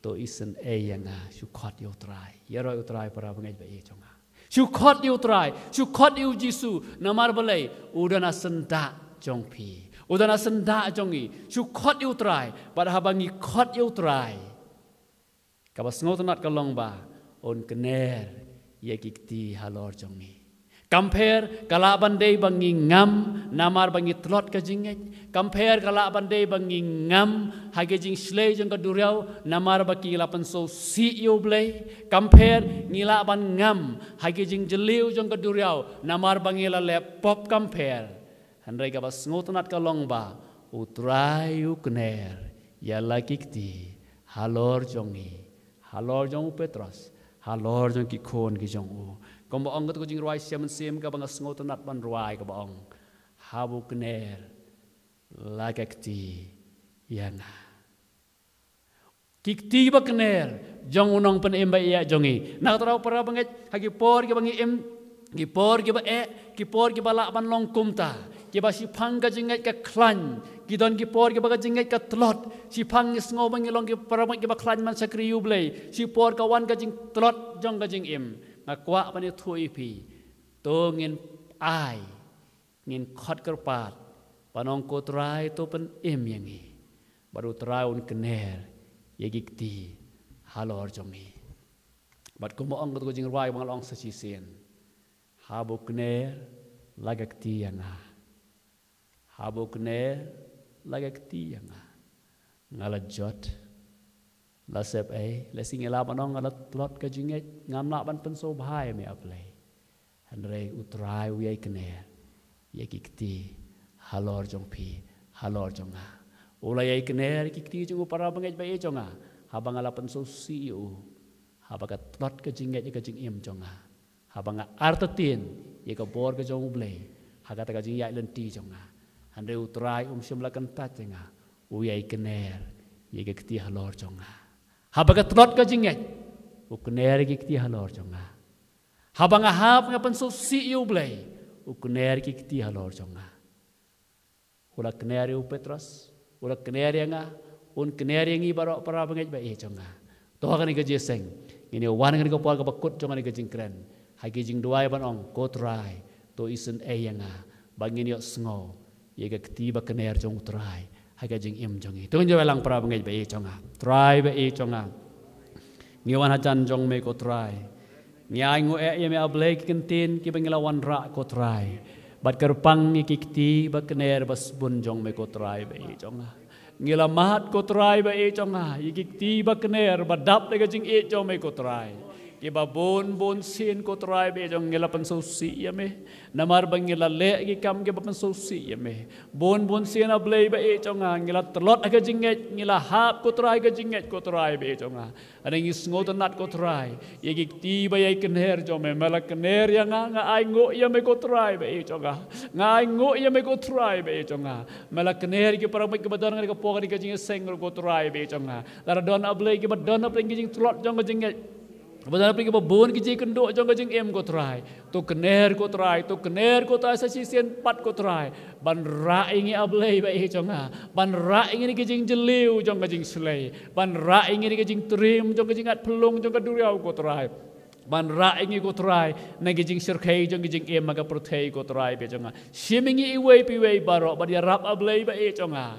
to isynei ïa nga. Shu khot ïa U Trai. Ïaroh ïa U Trai para bangeit ba ïeit jong nga. Shu khot ïa U Trai, shu khot ïa U Jisu. Namar balei? U don ha syndah jong phi, u don ha syndah jong ngi. Shu khot ïa U Trai. Bad haba ngi khot ïa U Trai, kaba sngewtynnat ka long ba un kner ïa ki kti halor jong ngi. Kam pher ka lah ban dei ba ngi ngam namar ba ngi tlot ka jingngeit. Kam pher ka lah ban dei ba ngi ngam ha ki jingshlei jong ka duriaw namar ba ki la pynsngewsih ïa U Blei. Kam pher ngi lah ban ngam ha ki jingjylliew jong ka duriaw namar ba ngi la leh pop. Kam pher. Hynrei kaba sngewtynnat ka long ba U Trai u kner ïa la ki kti halor jong ngi, halor jong u Petros, halor jong ki khun ki jong u. Kumba ong kato ka jingrwai Shem Shem kaba nga sngewtynnat ban rwai, kaba ong, Haba u kner la ka kti ïa nga. Ki kti ba kner jong u Nongpynim ba ïeit jong ngi. Na kata ruh para bangeit, ha ki por kiba ngi im, ki por kiba eh, ki por kiba lah ban long kumta, kiba shiphang ka jingngeit ka khlaiñ, ki don ki por kiba ka jingngeit ka tlot, shiphang ngi sngew ba ngi long ki para bangeit kiba khlaiñ ban shakri ïa U Blei, shipor ka wan ka jingtlot jong ka jingim. Nga kwah ban ïathuh ïa phi, to ngin ai, ngin khot kyrpad ban ong, Ko Trai, to pynim ïa ngi. Bad U Trai un kner ïa ki kti halor jong ngi. Bad kumba ong kato ka jingrwai ba nga la ong sa shisien, Haba u kner la ka kti ïa nga. Haba u kner la ka kti ïa nga. Nga la jot, la sep ei, lehse ngi lah ban ong nga la tlot ka jingngeit, ngam lah ban pynsngewbha ïa me A Blei. Hynrei U Trai u ïai kner ïa ki kti halor jong phi, halor jong nga. U la ïai kner ïa ki kti jong u para bangeit ba ïeit jong nga, haba nga la pynsngewsih ïa u, haba ka tlot ka jingngeit ïa ka jingim jong nga, haba nga artatien ïa ka bor ka jong U Blei ha kata ka jingïaid lynti jong nga. Hynrei U Trai um shym la kyntait ïa nga, u ïai kner ïa ki kti halor jong nga. Haba ka tlot ka jingngeit, u kner ïa ki kti halor jong nga. Haba nga hap, nga pynsngewsih ïa U Blei, u kner ïa ki kti halor jong nga. U la kner ïa u Petros, u la kner ïa nga, un kner ïa ngi baroh para bangeit ba ïeit jong nga. To ha kane ka jingïaseng ngin ïa wan ha kane ka por kaba kut jong kane ka jingkren, ha ki jingduwai ban ong, Ko Trai, to isynei ïa nga, ba ngin ïohsngew ïa ka kti ba kner jong U Trai ha ka jingim jong ngi. To ngin ïa wan lang para bangeit ba ïeit jong nga. Trai ba ïeit jong nga, ngi wan hajan jong me, Ko Trai. Ngi ainguh eh ïa me A Blei, ki kyntien kiba ngi la wanrah, Ko Trai, bad kyrpang ïa ki kti ba kner ba sbun jong me, Ko Trai ba ïeit jong nga. Ngi la mad, Ko Trai ba ïeit jong nga, ïa ki kti ba kner ba dap da ka jingïeit jong me, Ko Trai, kiba bun bun sien, Ko Trai ba ïeit jong nga, ngi la pynsngewsih ïa me. Namar ba ngi la leh ki kam kiba pynsngewsih ïa me. Bun bun sien, A Blei ba ïeit jong nga, ngi la tlot ha ka jingngeit, ngi la hap, Ko Trai, ka jingngeit, Ko Trai ba ïeit jong nga. Hynrei ngi sngewtynnat, Ko Trai, ïa ki kti ba ïai kner jong me. Me la kner ïa nga, nga ainguh ïa me, Ko Trai ba ïeit jong nga. Nga ainguh ïa me, Ko Trai ba ïeit jong nga. Me la kner ïa ki para bangeit kiba don ha kane ka por, ha kane ka jingïaseng ruh, Ko Trai ba ïeit jong nga. Lada don, A Blei, kiba don, A Blei, ki jingtlot jong ka jingngeit, kiba don, A Blei, kiba bun ki jingkynduh jong ka jingim, Ko Trai, to kner, Ko Trai, to kner, Ko Trai, sa shisien pat, Ko Trai, ban rah ïa ngi, A Blei ba ïeit jong nga, ban rah ïa ngi na ki jingjylliew jong ka jingshlei, ban rah ïa ngi na ki jingtriem jong ka jingat phyllung jong ka duriaw, Ko Trai, ban rah ïa ngi, Ko Trai, na ki jingshyrkhei jong ka jingim ha ka pyrthei, Ko Trai ba ïeit jong nga. Shim ïa ngi iwei pa iwei baroh, bad ïarap, A Blei ba ïeit jong nga,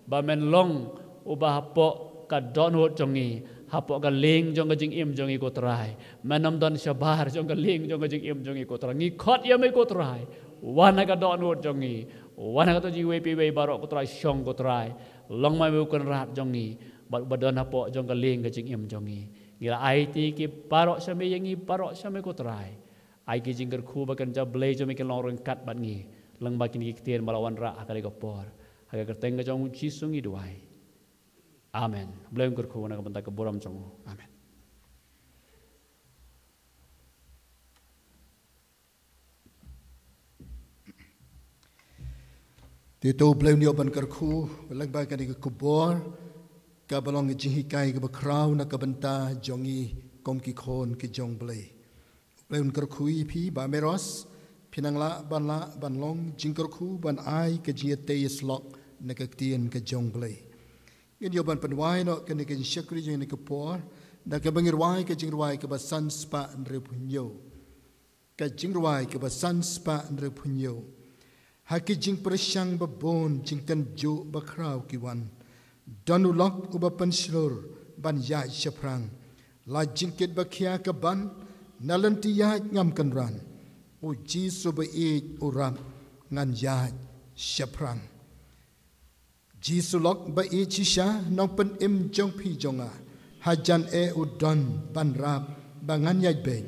ba men long uba hapoh ka dohnud jong ngi, hapoh ka lieng jong ka jingim jong ngi, Ko Trai. Men ym don shabar jong ka lieng jong ka jingim jong ngi, Ko Trai. Ngi khot ïa me, Ko Trai, wan ha ka dohnud jong ngi, wan ha kato jong ngi iwei pa iwei baroh, Ko Trai. Shong, Ko Trai, long ma me u Kynrad jong ngi, bad uba don hapoh jong ka lieng ka jingim jong ngi. Ngi la aiti ki baroh sha me, ïa ngi baroh sha me, Ko Trai. Ai ki jingkyrkhu ba kan jia Blei jong me kin long ryngkat bad ngi. Lyngba kine ki ktien ba la wanrah ha kane ka por. Ha ka kyrteng ka jong u Jisu ngi duwai. Amen. Blei un kyrkhu na ka bynta ka burom jong u. Amen. Te to Blei un ïoh ban kyrkhu lyngba kane ka khubor kaba long ka jinghikai kaba khraw na ka bynta jong ngi kum ki khun ki jong Blei. Blei un kyrkhu ïa phi ba me Ros, phi nang lah ban lah ban long jingkyrkhu ban ai ka jingïatei ïasyllok na ka ktien ka jong Blei. Ngin ïoh ban pynwai noh kane ka jingshakri jong kane ka por da kaba ngin rwai ka jingrwai kaba san spah hynriewphew hynñiew. Ka jingrwai kaba san spah hynriewphew hynñiew. Ha ki jingpyrshang ba bun, jingkynjuh ba khraw ki wan. Don u lok uba pynshlur ban ïaid shaphrang. La jingkit ba khia ka ban, na lynti ïaid ngam kynran. U Jisu ba ïeit u rap, ngan ïaid shaphrang. Jisu lok ba ïeit shisha, nongpynim jong phi jong nga. Hajan eh u don ban rap ba ngan ïaid beit.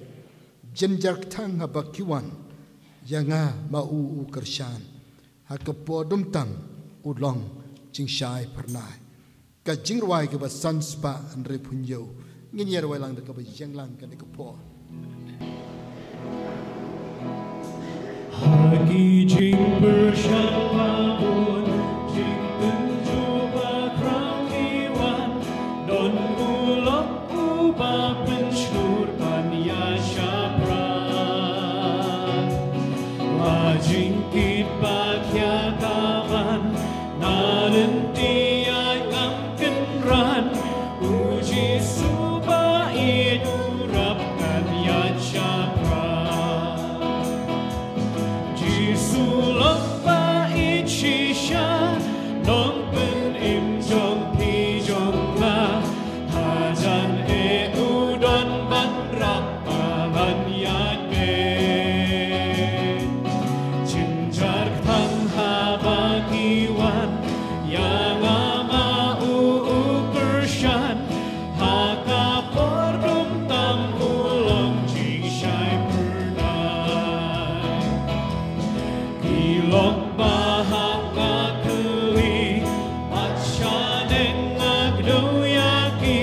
Jynjar kthang haba ki wan ïa nga ma u u kyrshan. Ha ka por dum tam u long jingshai phyrnai. Ka jingrwai kaba san spah hynriewphew hynñiew. Ngin ïa rwai lang da kaba ïeng lang kane ka por. Ha ki jingpyrshang ba bun, jingkynjuh ba khraw ki wan, don u lok uba pynshlur ban ïaid shaphrang. La jingkit ba khia ka ban, na lynti ïaid ngam kynran, u Jisu ba ïeit u rap ngan ïaid shaphrang. Jisu lok ba ïeit shisha, nongpynim jong phi jong nga, hajan eh u don ban rap ba ngan ïaid beit. Jynjar kthang haba ki wan ïa nga ma u u kyrshan, ha ka por dum tam u long jingshai phyrnai. Ki lok ba hap nga kylli, bad shaneng nga kdew ïa ki,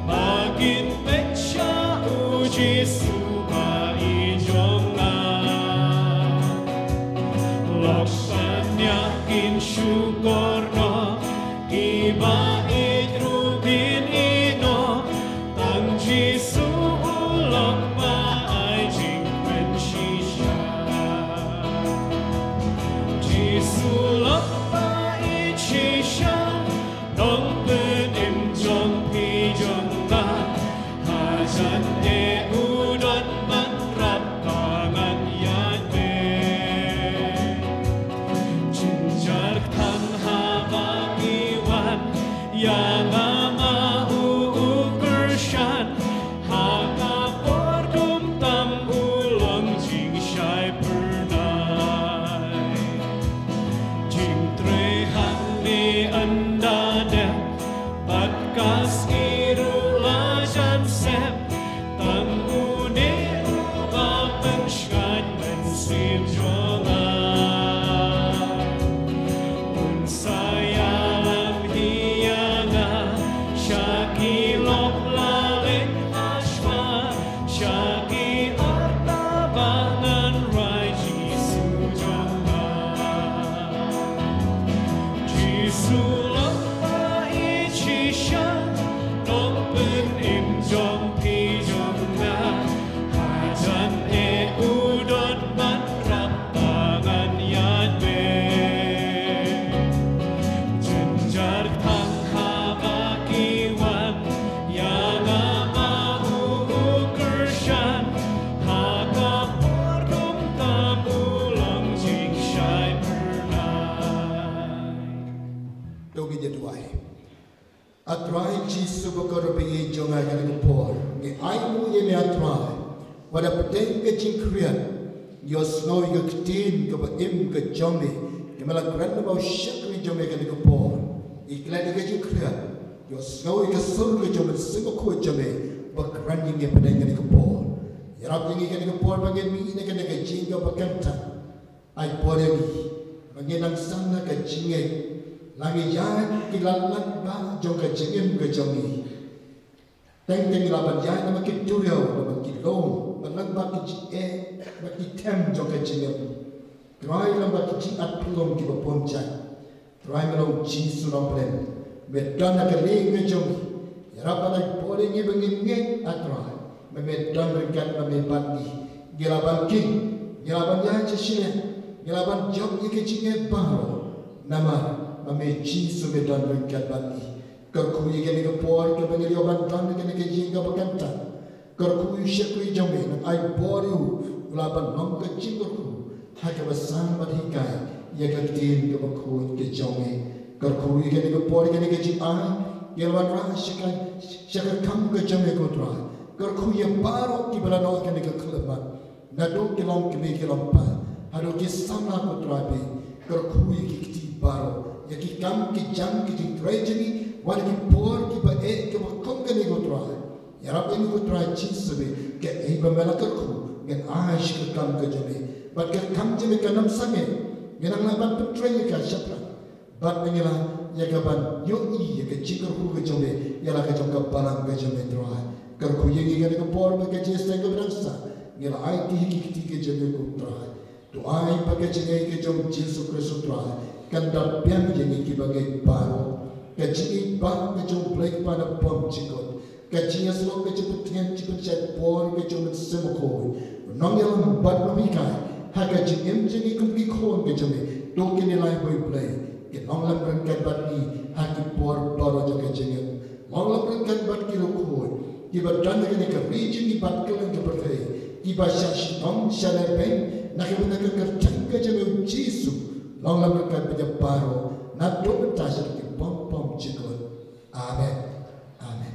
ba kin peit sha u Jisu ba ïeit jong nga. Lok shaniah kin shukor noh, kiba ïeit ruh kin ïeit noh, tang Jisu u lok ba ai jingkmen shisha. Jisu lok ba ïeit shisha, nongpynim jong phi jong nga, hajan eh u don ban rap ba ngan ïaid beit. Jynjar kthang haba ki wan ïa nga ma u u kyrshan, ha ka por dum tam u long jingshai phyrnai. Jingtrei hangne ynda dep, bad ka sngi ruh la jan sep, tang une uba pynshngaiñ mynsiem jong nga. Un sa ïalam hi ïa nga sha ki lok la leit hashwa, sha ki arta ba ngan rai Jisu jong nga. Jisu lok ba ïeit shisha, nongpynim jong phi jong nga, hajan eh u don ban rap ba ngan ïaid beit. Jynjar kthang haba ki wan ïa nga ma u u kyrshan, ha ka por dum tam u long jingshai phyrnai. To ngin ïa duwai. A Trai Jisu bakordor ba ïeit jong nga, ha kane ka por ngi ainguh ïa me A Trai, ba da pdeng ka jingkhriat ngi ïohsngew ïa ka ktien kaba im ka jong me, kaba la kren lyngba u shakri jong me ha kane ka por. Ngi klet ïa ka jingkhriat, ngi ïohsngew ïa ka sur ka jong u Mynsiem Bakhuid jong me ba kren ïa ngi pdeng kane ka por. Ïarap ïa ngi kane ka por ba ngin mih na kane ka jingïakhun ba kynta. Ai por ïa ngi ba ngin nang san na ka jingngeit, la ngi ïaid ki lad lad ba jong ka jingim ka jong ngi. Teng teng la ban ïaid na ma ki duriaw, na ma ki lum, ba lang ba ki jingeh, ba ki them jong ka jingim. Trai, lang ba ki jingat pynlong kiba bun jait. Trai, me long Jisu Nongpynim, me don ha ka lieng ka jong ngi. Ïarap ban ai por ïa ngi ba ngin ngeit, A Trai, ba me don ryngkat, ba me bad ngi. Ngi lah ban king, ngi lah ban ïaid sha shiliang, ngi lah ban jop ïa ka jingngeit baroh. Namar ba me Jisu me don ryngkat bad ngi. Kyrkhu ïa kane ka por kaba ngi ïoh ban don ha kane ka jingïakhun ba kynta. Kyrkhu ïa u shakri jong me, nang ai bor ïa u, u lah ban long ka jingkyrkhu ha kaba san bad hikai ïa ka ktien kaba khuid ka jong me. Kyrkhu ïa kane ka por, ïa kane ka jingai, ïa la wanrah sha ka, sha ka kam ka jong me, ko Trai. Kyrkhu ïa baroh kiba la noh ha kane ka khyllipmat, naduh ki longkmie ki longpa haduh ki samla, ko Trai, ba kyrkhu ïa ki kti baroh, ïa ki kam ki jam, ki jingtrei jong ngi, wat ki por kiba eh kiba kum kane, ko Trai. Ïarap ïa ngi, ko Trai Jisu, ba kaei ba me la kyrkhu ngin ai sha ka kam ka jong me. Bad ka kam jong me kan ym sangeh, ngin nang lah ban pyntrei ïa ka shaphrang. Bad ba ngin lah ïa ka ban ïohi ïa ka jingkyrkhu ka jong me ïa la ka jong ka balang ka jong me, Trai. Kyrkhu ïa ngi kane ka por bad ka jingïaseng kaba dang sah, ngi la aiti ha ki kti ka jong me, ko Trai. To ai ba ka jingngeit ka jong Jisu Khrist, Trai, kan da pynbiang ïa ngi kiba ngeit baroh. Ka jingngeit ba ka jong U Blei Kpa na bymjukut, ka jingïasyllok ka jong U Mynsiem, jingpynshai por ka jong U Mynsiem Bakhuid, u nongïalam bad u nonghikai ha ka jingim jong ngi kum ki khun ka jong me. To kine lai, ko Blei, kin long lem ryngkat bad ngi ha ki por baroh jong ka jingim. Long lem ryngkat bad ki riewkhuid kiba don ha kane ka ri jong ngi bad kylleng ka pyrthei, kiba shah shitom shah lehbeiñ na ka bynta ka kyrteng ka jong me, U Jisu. Long lem ryngkat bad ngi baroh naduh mynta sha ki bym bymjukut. Amen. Amen.